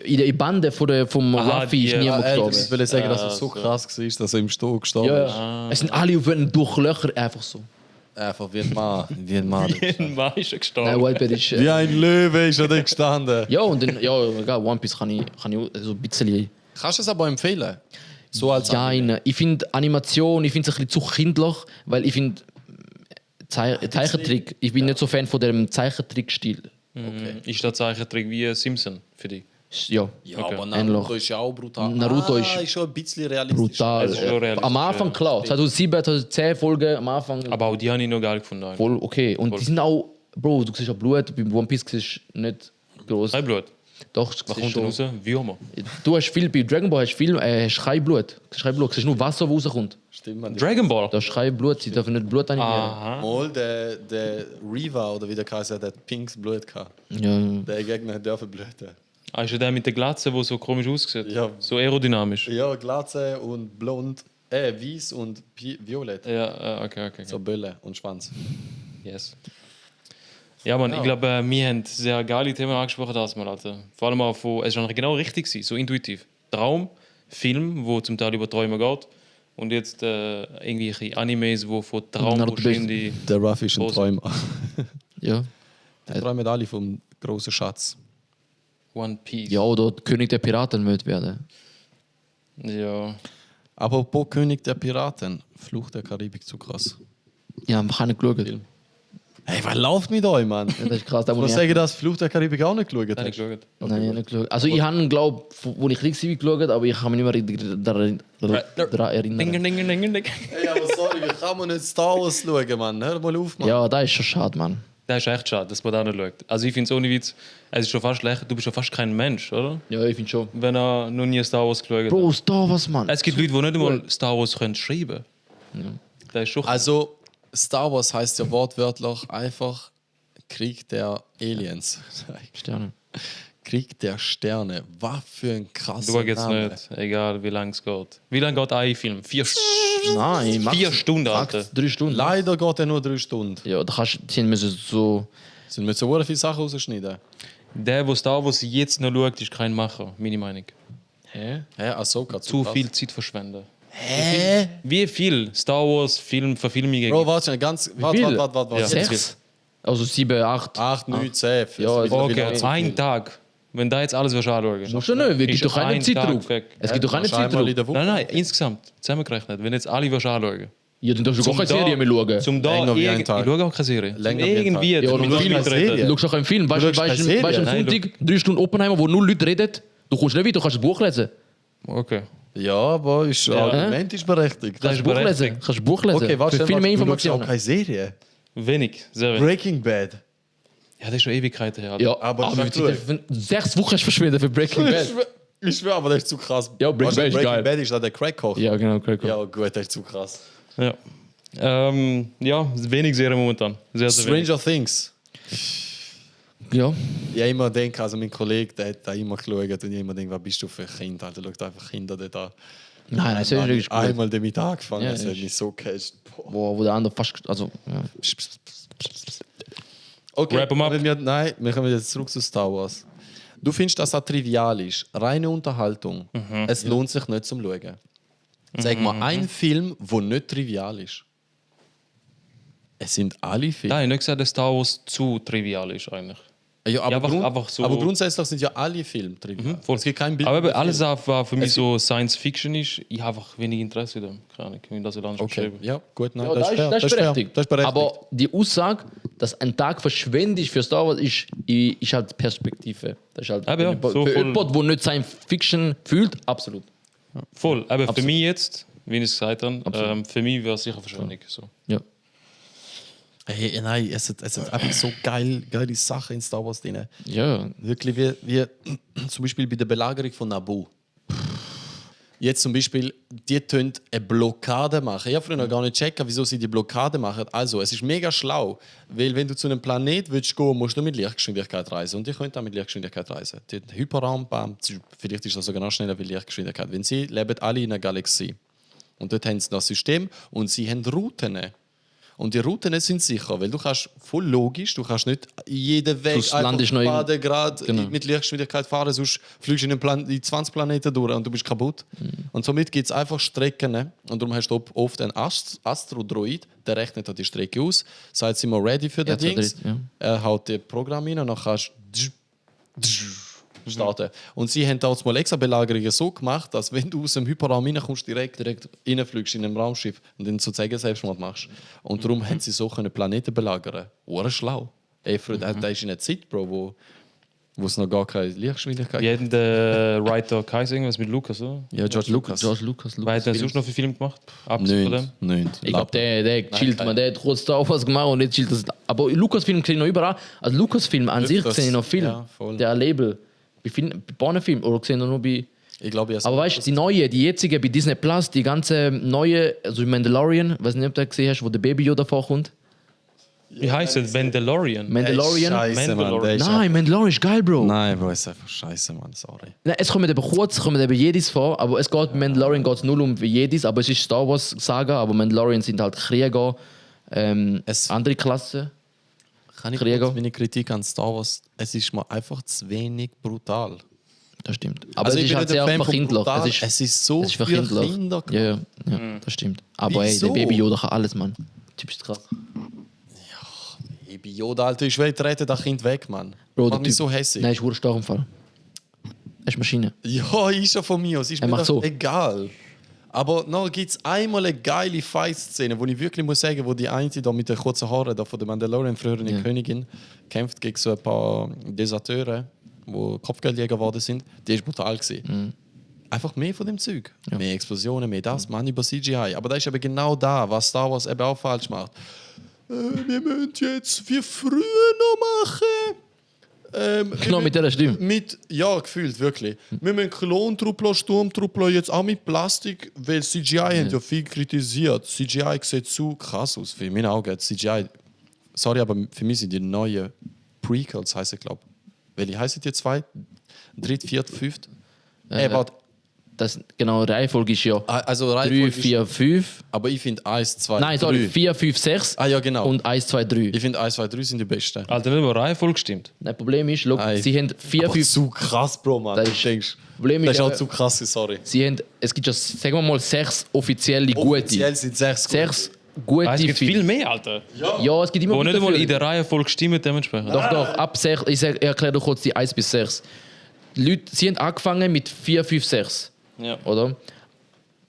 in der Bande vom Aha, Ruffy ist die, niemand Ich gestorben. will sagen, dass er so krass war, dass er im Stehen gestorben ist. Ja, es sind alle auf einen Durchlöcher einfach so. Einfach wie ein Mann. Wie ein Mann. Ein Mann ist er Nein, gestorben. Whitebeard ist. Wie ein Löwe ist er da gestanden. Ja, und dann, ja, egal, One Piece kann ich so ein bisschen. Kannst du es aber empfehlen? So als Ja, ich finde Animation, ich finde es ein bisschen zu kindlich, weil ich finde Zeichentrick, ich bin nicht so Fan von dem Zeichentrick-Stil. Ist der Zeichentrick wie Simpson für dich? Ja, Ja, Okay. aber Naruto ist ja auch brutal. Naruto ist schon ein bisschen realistisch. brutal. Es ist schon realistisch, Am Anfang klar, 2007, 2010 Folgen, am Anfang Aber auch die habe ich noch geil gefunden. voll okay. Und die sind auch, Bro, du siehst auch Blut, beim One Piece siehst du nicht groß. Kein Blut. Doch, Was siehst kommt denn schon. raus? Würmer. Du hast viel, bei Dragon Ball hast kein Blut. Du siehst nur Wasser, das rauskommt. Stimmt, man. Dragon Ball? Du hast kein Blut, sie dürfen nicht Blut animieren. Aha. Mal der Reva oder wie der heißt, der hat pinkes Blut gehabt. Ja, Der Gegner dürfen bluten. Ah, ist ja der mit der Glatze, der so komisch aussieht? Ja. So aerodynamisch. Ja, Glatze und blond, weiß und violett. Ja, okay. So Bölle und Schwanz. Yes. Ja, Mann, ich glaube, wir haben sehr geile Themen angesprochen, das mal, Alter. Vor allem auch von, es war genau richtig gewesen, so intuitiv. Traum, Film, wo zum Teil über Träume geht, und jetzt irgendwelche Animes, wo von Traum Naruto wahrscheinlich... Der Ruff ist ein Groß. Träumer. ja. Die träumen alle vom großen Schatz. One Piece. Ja, oder König der Piraten wird werden. Ja. Apropos König der Piraten, Fluch der Karibik zu krass. Ja, wir haben nicht geschaut. Hey, was läuft mit euch, Mann? Das ist krass. Da Ich muss sagen, dass Fluch der Karibik auch nicht geschaut Habe ich hast. geschaut. Nein, ich habe nicht geschaut. Also ich habe, glaube wo ich klein war, geschaut, aber ich kann mich nicht mehr daran erinnern. Ding. Hey, aber sorry, wie kann man nicht Star Wars schauen, Mann? Hör mal auf, Mann. Ja, das ist schon schade, Mann. Das ist echt schade, dass man da nicht schaut. Also ich finde es ohne Witz, es ist schon fast schlecht, du bist schon fast kein Mensch, oder? Ja, ich finde schon. Wenn er noch nie Star Wars geschaut hat. Bro, Star Wars, Mann. Es gibt Leute, die nicht einmal Star Wars können schreiben. Der ist schon... Also, Star Wars heißt ja wortwörtlich einfach Krieg der Aliens. Sterne. Krieg der Sterne. Was für ein krasser Schau jetzt Name. nicht, egal wie lange es geht. Wie lange geht ein Film? 4 Nein, Max, 4 Stunden, Alter. Max 3 Stunden. Leider geht er nur 3 Stunden. Ja, da kannst du müssen so. Sind wir so viele Sachen rausschneiden? Der Star Wars jetzt noch schaut, ist kein Macher, meine Meinung. Hä? Hä, Ahsoka Zu krass. viel Zeit verschwenden. Hä? Wie viel Star Wars Verfilmungen Bro, warte, ganz. viel? Warte. Ja. 6? Also 7, 8. 8, 9, 10. Ja, also Okay, ein Tag. Wenn da jetzt alles anschauen Musst du nicht, es gibt ist doch keinen ein Tag Zeitdruck. weg. Es gibt doch keinen Einmal in Zeitdruck. der Woche. Nein, insgesamt. Zusammengerechnet. Wenn jetzt alle anschauen. Ja, dann darfst du gar keine Serie mehr schauen. Zum da Länger wie ein ich Tag. schaue auch keine Serie. Länger Zum wie ein irgendwie. Tag. Ja, zum und mit Film- Leuten Serie. reden. Du schaust auch einen Film. Weißt du, schaust keine Serie? am Nein, Sonntag 3 Stunden Oppenheimer, wo nur Leute reden. Du kommst nicht weiter, du kannst ein Buch lesen. Okay. Ja, aber Argument ist berechtigt. Das ist Buch lesen. berechtigt. Kannst ein Buch lesen. Okay, warte, Für viel mehr du schaust auch Informationen. keine Serie. Wenig, sehr wenig. Breaking Bad. Ja, das ist schon Ewigkeiten her. Alter. Ja, Aber aber sag du, 6 Wochen hast du verschwendet für Breaking Bad. Ich schwöre, aber das ist zu krass. Ja, Breaking Bad ist geil. Breaking Bad ist da der Crack-Koch. Ja, genau, okay, cool. Ja, gut, das ist zu krass. Ja. Ja, wenig Serien momentan. Sehr, sehr wenig. Stranger Things. Ja. Ich immer denke, also mein Kollege, der hat da immer geschaut und ich immer denke, was bist du für ein Kind? Alter, schau einfach Kinder dort an. Nein, das ist Dann hab wirklich ich gut. einmal damit angefangen, Ja, das hat ist- mich so gecatcht. Wo der andere fast. Also, ja. Okay, Wrap 'em up. wir kommen jetzt zurück zu Star Wars. Du findest, dass das trivial ist, reine Unterhaltung. Es lohnt sich nicht zum Schauen. Sag mal einen Film, der nicht trivial ist. Es sind alle Filme. Nein, ich habe nicht gesagt, dass Star Wars zu trivial ist eigentlich. Ja, aber, Ja, einfach so- aber grundsätzlich sind ja alle Filme trivial. Voll. Es gibt kein Bild. Aber eben alles, was für mich so Science Fiction ist, ich habe einfach wenig Interesse daran. Keine Ahnung, wie das anders Okay, beschreiben. ja, gut, nein, Ja, das ist fair. das ist fair. berechtigt. Das ist berechtigt. Aber die Aussage, dass ein Tag verschwendet für Star Wars, ist halt Perspektive. Das ist halt Aber ja, so für voll- jemanden, der nicht Science Fiction fühlt, absolut. Voll. Aber für mich jetzt, wie ich es gesagt habe, für mich wäre es sicher Verschwendung. So. Ja. Hey, nein, es hat einfach so geile Sachen in Star Wars drin. Ja. Wirklich wie zum Beispiel bei der Belagerung von Naboo. Jetzt zum Beispiel, die tun eine Blockade machen. Ich habe früher noch gar nicht checken, wieso sie die Blockade machen. Also, es ist mega schlau, weil wenn du zu einem Planet willst gehen, musst du mit Lichtgeschwindigkeit reisen. Und die können auch mit Lichtgeschwindigkeit reisen. Die Hyperraum, bam, vielleicht ist das sogar noch schneller wie Lichtgeschwindigkeit. Wenn sie leben alle in einer Galaxie. Und dort haben sie das System und sie haben Routen. Und die Routen sind sicher, weil du kannst voll logisch, du kannst nicht jeden Weg Das Land ist noch Grad Genau. mit Lichtgeschwindigkeit fahren, sonst fliegst du in 20 Planeten durch und du bist kaputt. Und somit gibt es einfach Strecken. Ne? Und darum hast du oft einen Astrodroid, der rechnet die Strecke aus, sagt, sind wir ready für den Ja, Dings. ja. Er haut das Programm rein und dann kannst du starten. Und sie haben auch mal extra Belagerungen so gemacht, dass wenn du aus dem Hyperraum reinkommst, direkt reinfliegst in einem Raumschiff und dann sozusagen Selbstmord machst. Und darum haben sie so können Planeten belagern. Oder schlau. Ey, da ist in einer Zeit, Bro, wo es noch gar keine Lichtgeschwindigkeit Wir hatten den Writer Kaiser irgendwas mit Lucas, oder? Ja, George Lucas. George Lucas. Wer hat denn sonst noch für Film gemacht? Abgesehen von dem? Nein. Ich glaube, der chillt, kein- man. Der hat kurz Star Wars gemacht und jetzt chillt das. Aber Lucasfilm sehe ich noch überall. Also Lucasfilm an sich Das- sehe ich noch viel. ja, voll. Der Label. Bei Pornofilm oder sehe ich nur bei. Ich glaube, Aber weißt du, die neue, die jetzige bei Disney Plus, die ganze neue, also Mandalorian, weiß nicht, ob du das gesehen hast, wo der Baby Yoda vorkommt. Wie heißt es? Mandalorian. Mandalorian. Scheiße, Mann. Der ist Nein, Mandalorian ist geil, Bro. Nein, Bro, ist einfach scheiße, Mann. Sorry. Nein, es kommen eben kurz, kommen eben Jedis vor, aber es geht bei Mandalorian geht's null um Jedis, aber es ist Star Wars Saga, aber Mandalorian sind halt Krieger, andere Klasse. Kann ich Krieger. kurz meine Kritik an Star Wars? Es ist mir einfach zu wenig brutal. Das stimmt. Aber Also es ich ist bin halt nicht ein sehr Fan von verkindlich. brutal. Es Es ist so es ist für für Kindler. Kinder Ja, ja, das stimmt. Aber ey, Wieso? der Baby Yoda kann alles, Mann. Typisch krass. Ich bin Yoda, Alter. Ich will treten das Kind weg, Mann. Bro, Mach mich so hässlich. Nein, ist ein stark im Fall. Er ist Maschine. Ja, ist ja von mir aus. Ist Er mir macht das so. egal. Aber noch gibt es einmal eine geile Fight-Szene, wo ich wirklich muss sagen, wo die eine da mit den kurzen Haaren da von der Mandalorian, früheren Königin, kämpft gegen so ein paar Deserteure, die Kopfgeldjäger geworden sind. Die ist brutal gewesen. Einfach mehr von dem Zeug. Mehr Explosionen, mehr das, man über CGI. Aber da ist eben genau da, was Star Wars eben auch falsch macht. Wir müssen jetzt wie früher noch machen. Genau mit dieser Stimme. Ja, gefühlt, wirklich. Wir müssen Klontruppler, Sturmtruppler jetzt auch mit Plastik, weil CGI haben ja viel kritisiert. CGI sieht so krass aus. Für meine Augen CGI. Sorry, aber für mich sind die neuen Prequels, heisst ich glaube. Welche heißen die zwei? 3., 4., 5.? Warte. Das genau, Reihenfolge ist ja Also 3, Reihenfolge 4, 5. aber ich finde 1, 2, Nein, 3. sorry, 4, 5, 6 Ja, genau. und 1, 2, 3. Ich finde 1, 2, 3 sind die besten. Alter, nicht mal Reihenfolge gestimmt. Das Problem ist, look, Nein. sie haben 4, Aber 5. zu krass, Bro, Mann. Das Du ist- denkst, Problem das ist auch aber, zu krass, sorry. sie haben, es gibt ja, sagen wir mal, 6 offizielle Offiziell gute. sind 6 6 gute Es gibt Filme. viel mehr, Alter. Ja, es gibt immer Wo nicht gute einmal in Filme. der Reihenfolge stimmen dementsprechend. Doch, ab 6, ich erkläre dir kurz die 1 bis 6. Die Leute, sie haben angefangen mit 4, 5, 6. Ja. Oder?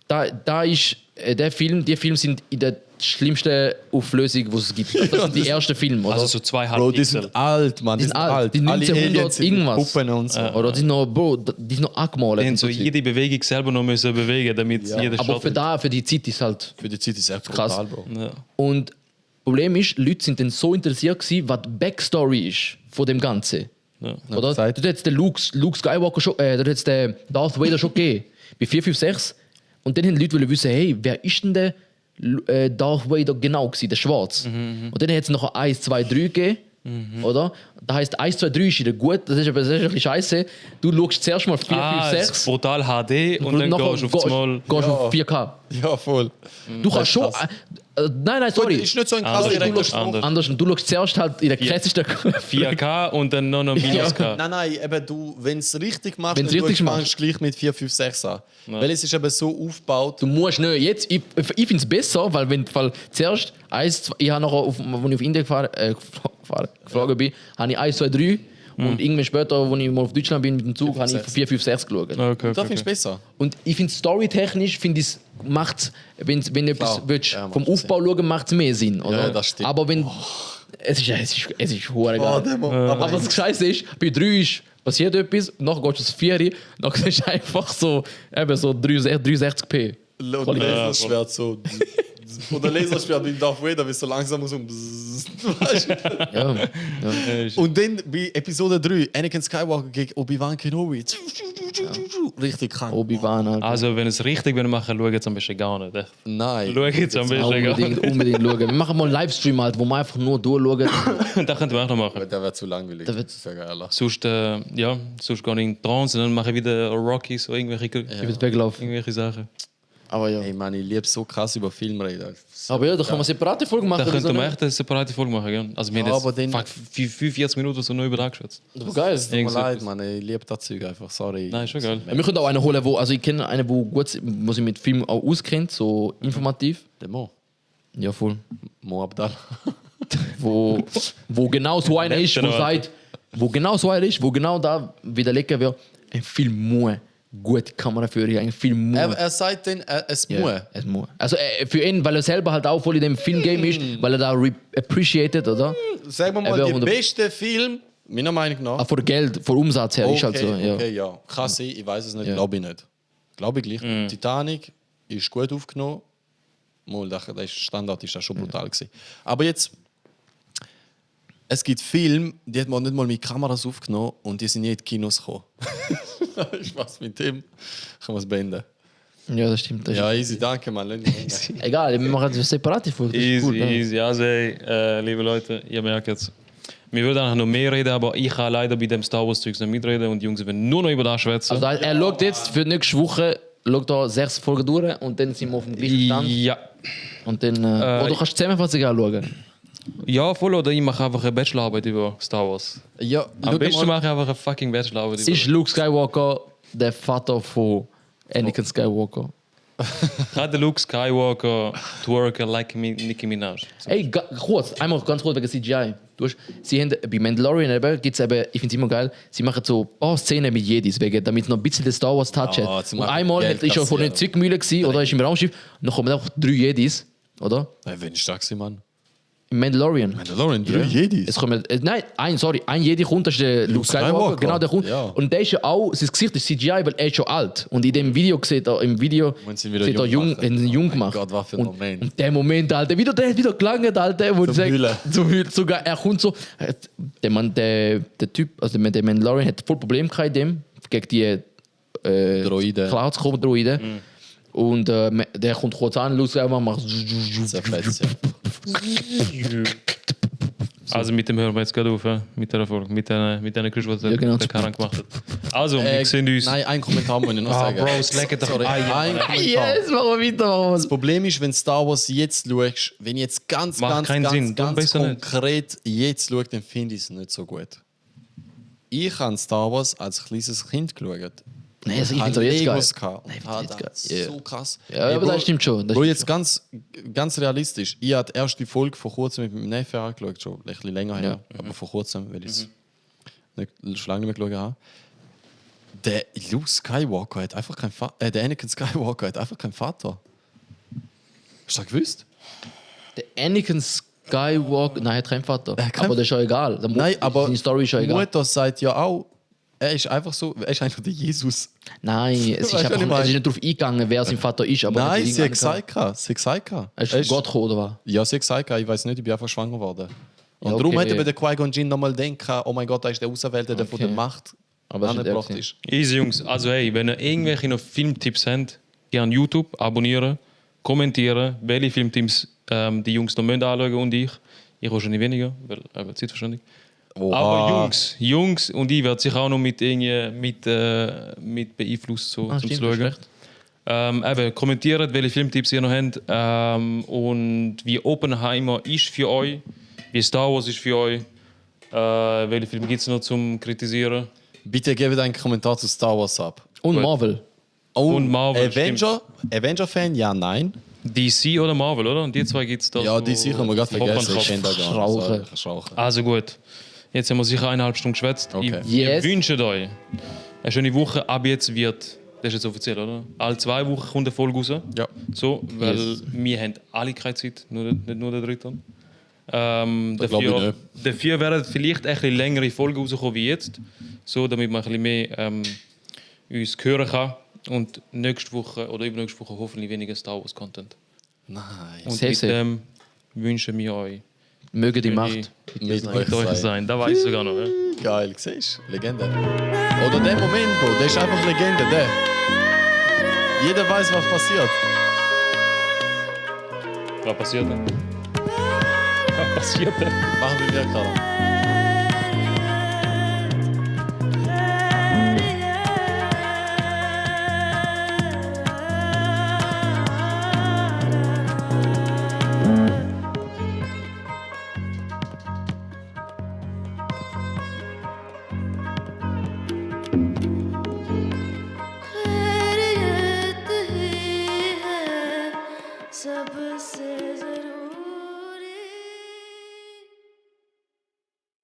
Da ist die Filme sind in der schlimmsten Auflösung, die es gibt. Das sind die ersten Filme, oder? Also so 2,5 Bro, die Pixel. sind alt, Mann. Die sind alt. Die Alle 1900 Aliens sind mit irgendwas. Puppen und so. Oder die sind noch, Bro, die sind noch angemalt. Die haben und so so Zeug. jede Bewegung selber noch müssen bewegen, damit jeder Aber Shot. für die Zeit ist halt Für die Zeit ist es echt krass. brutal, Bro. Ja. Und das Problem ist, Leute sind dann so interessiert gewesen, was die Backstory ist von dem Ganzen. Ja. Oder? gesagt. Du hättest den Luke Skywalker schon, du hättest den Darth Vader schon gegeben. Bei 4, 5, 6. Und dann haben die Leute wissen, hey, wer ist denn der Darth Vader genau gewesen, der Schwarz? Und dann hat es noch 1, 2, 3 gegeben. Oder? Das heisst, 1, 2, 3 ist wieder gut, das ist ein bisschen scheiße. Du schaust zuerst mal 4, 5, es 6. ist brutal HD und dann nachher gehst du auf das Mal. gehst auf 4K. Ja, voll. Du kannst schon. krass. Nein, sorry. Ist nicht so ein Anders, krasser Du schaust Anders. anders. Du schaust zuerst halt in der krassesten 4K und dann noch minus K. Nein, eben du, wenn es richtig machst, Wenn's dann richtig fängst du gleich mit 4, 5, 6 an. Weil es ist eben so aufgebaut. Du musst nicht. Jetzt, ich finde es besser, weil zuerst 1, 2, ich habe nachher, als ich auf Indien geflogen bin, habe ich 1, 2, 3 und irgendwann später, als ich mal auf Deutschland bin mit dem Zug, habe ich 4, 5, 6 geschaut. Okay, Da findest du besser. Und ich finde storytechnisch, macht's, wenn du etwas willst, Ja, macht vom Sinn. Aufbau schauen, macht es mehr Sinn. Oder? Ja, das stimmt. Aber wenn. Es ist hure geil. Aber das Scheiße ist, bei 3 ist passiert etwas, nachher gehst du ins 4, nachher ist einfach so, eben so 360p. Und Laserschwert so. Oder Laserschwert wie Darth Vader, wie so langsam so. Ja. Und dann bei Episode 3, Anakin Skywalker gegen Obi-Wan Kenobi. Richtig krank. Obi-Wan. Alter. Also, wenn es richtig machen, schau jetzt am besten gar nicht. Echt. Nein. Schau jetzt am besten gar nicht. Unbedingt schauen. Wir machen mal einen Livestream, halt, wo wir einfach nur durchschauen. Das könnten wir auch noch machen. Der wird zu langweilig. Der wird- Sag ehrlich. Sonst, sonst gehe ich in Trance und dann mache ich wieder Rockies oder Ich will weglaufen. irgendwelche Sachen. Aber ja. Ey, Mann, ich liebe so krass über Filme reden. Aber ja, da kann man separate Folgen machen. Da könnte wieso man nicht? echt eine separate Folge machen, gell? Also, wir Ja, aber haben dann- jetzt 45 Minuten so neu über das geschätzt. Aber geil. Tut mir Irgend so leid, etwas. Mann, ich liebe das Zeug einfach, sorry. Nein, ist schon geil. Wir können auch einen holen, also ich kenne einen, wo sich mit Film auch auskennt, so informativ. Der Mo. Ja, voll. Mo Abdal. Wo genau so einer ist, wo Genau. sagt, wo genau so einer ist, wo genau da widerlegen wird, ein Film muss gute Kameraführung, ein Film muss. Er sagt dann, es Ja, muss. es muss. Also für ihn, weil er selber halt auch voll in dem Filmgame ist, weil er da appreciated, oder? Sagen wir Er mal, will der 100 beste Film, meiner Meinung nach. Auch von Geld, von Umsatz her ist halt so. Ja. Okay, ja. Kann sein, ich weiß es nicht, Ja. glaube ich nicht. Glaube ich gleich. Titanic ist gut aufgenommen. Mal, der Standard ist das schon brutal gewesen. Aber jetzt, es gibt Filme, die hat man nicht mal mit Kameras aufgenommen und die sind nie in die Kinos gekommen. Spaß mit dem. Kann man es beenden. Ja, das stimmt. Das Ja, ist easy, danke, Mann. egal, wir machen eine separate Folge. Das ist Easy, gut, ja. easy. Also, liebe Leute, ihr merkt jetzt, wir würden eigentlich noch mehr reden, aber ich kann leider bei dem Star Wars-Zeugs nicht mitreden und die Jungs werden nur noch über das schwätzen. Also er schaut jetzt für die nächste Woche schaut da 6 Folgen durch und dann sind wir auf dem gleichen Stand. Ja. Und dann, oder du kannst Zusammenfassung anschauen. Ja, voll, oder ich mache einfach eine Bachelorarbeit über Star Wars. Ja, Am besten mache ich einfach eine fucking Bachelorarbeit über Ist Luke Skywalker der Vater von Anakin Skywalker? Kann der Luke Skywalker twerken like Nicki Minaj? Ey, einmal ganz kurz wegen CGI. Sie haben bei Mandalorian gibt es eben, ich finde es immer geil, sie machen so ein paar Szenen mit Jedis, damit es noch ein bisschen den Star Wars Touch Ja, hat. zum Und Beispiel einmal Geld ist er von der kassieren. Zwickmühle gewesen, oder ist im Raumschiff, und dann kommen einfach 3 Jedis, oder? Wenn ich stark bin, Mann. Im Mandalorian. Mandalorian, 3 Jedis. Es kommen, nein, ein Jedi kommt, das ist der Luke Skywalker. Genau, der kommt. Ja. Und der ist ja auch, sein Gesicht ist CGI, weil er ist schon alt. Und in dem Video sieht er, sie wieder sieht er jung jung machen. gemacht. Gott, was für ein Moment. Und der Moment, Alter, der hat wieder gelangt, Alter, wo Zum du Heulen. sagst, zum Heulen. Sogar, er kommt so, der Typ, also der Mandalorian hat voll Probleme gehabt in dem, gegen die Droiden. Clouds-Droiden. Und der kommt kurz an, Luke Skywalker macht Zerfetzt, ja. Also mit dem hören wir jetzt gerade auf, mit der Folge, mit den Geräuschen, die Ja, genau. der Karan gemacht hat. Also, wir sehen uns. Nein, einen Kommentar muss ich noch sagen. Bros, leck doch Sorry, ein. ein Kommentar. Yes, machen wir weiter. Das Problem ist, wenn Star Wars jetzt schaust, wenn ich jetzt Macht keinen Sinn. Darum ganz besser nicht. konkret jetzt schaue, dann finde ich es nicht so gut. Ich habe Star Wars als kleines Kind geschaut. Nein, also ich habe finde es auch jetzt Legos geil. gehabt. Nein, ich Und find's habe jetzt das geil. so krass. Ja, aber das stimmt schon. Das Bro, stimmt jetzt ganz realistisch. Ich habe die erste Folge vor kurzem mit meinem Neffen angeschaut, schon ein bisschen länger her, aber vor kurzem, weil ich es schon lange nicht mehr geschaut habe. Der Luke Skywalker hat einfach keinen Vater. Der Anakin Skywalker hat einfach keinen Vater. Hast du das gewusst? Der Anakin Skywalker, nein, er hat keinen Vater. hat keinen- Aber das ist schon egal. Nein, aber die Story ist schon die egal. Mutter sagt ja auch, er ist einfach so, er ist einfach der Jesus. Nein, es ist, Weißt du, was ich einfach, meine? es ist nicht darauf eingegangen, wer sein Vater ist. Aber Nein, es sie hat ist irgendwann gesagt, sie hat gesagt. Er ist von Gott gekommen, oder was? Ja, sie hat gesagt, ich weiß nicht, ich bin einfach schwanger geworden. Und Ja, darum okay. hätte bei der Qui-Gon Jinn nochmal denken, oh mein Gott, da ist der Auserwählte, der von der Macht Aber das ist nicht angebracht er ist. Easy, Jungs. Also, hey, wenn ihr irgendwelche noch Filmtipps habt, gerne YouTube abonnieren, kommentieren, welche Filmteams die Jungs noch müssen anschauen und ich. Ich wahrscheinlich weniger, weil zeitverständlich. Aber Jungs und ich werden sich auch noch mit beeinflusst, so, zum stimmt, zu schauen. schlecht. Eben, kommentiert, welche Filmtipps ihr noch habt und wie Oppenheimer ist für euch, wie Star Wars ist für euch, welche Filme gibt es noch zum Kritisieren. Bitte gebt einen Kommentar zu Star Wars ab. Und Gut. Marvel. Und Marvel, Avenger-Fan, ja, nein. DC oder Marvel, oder? Und die zwei gibt es da. Ja, so die sicher, wir gerade Kopf an vergessen. Ich Kopf. kenne da gar Rauchen. nicht. Rauchen. Also gut, jetzt haben wir sicher 1,5 Stunden geschwätzt. Okay. Yes. Ich wünsche euch eine schöne Woche. Ab jetzt wird, das ist jetzt offiziell, oder? Alle 2 Wochen kommt eine Folge raus. Ja. So, weil Yes. wir haben alle keine Zeit, nicht nur der Dritte. glaub ich nicht. Dafür werden vielleicht ein bisschen längere Folgen rauskommen wie jetzt, so damit man ein bisschen mehr uns hören kann. Und nächste Woche oder übernächste Woche hoffentlich weniger Star Wars Content. Nice. Und Safe, mit safe. dem wünschen wir euch Möge die Möge Macht. Mit mit euch sein. Da weiß ich sogar noch. Ja? Geil, siehst du? Legende. Oder der Moment, Bro, der ist einfach Legende, der. Jeder weiß, was passiert. Was passiert denn? Was passiert denn? Machen wir wieder gerade. खैरियत ही है सबसे जरूरी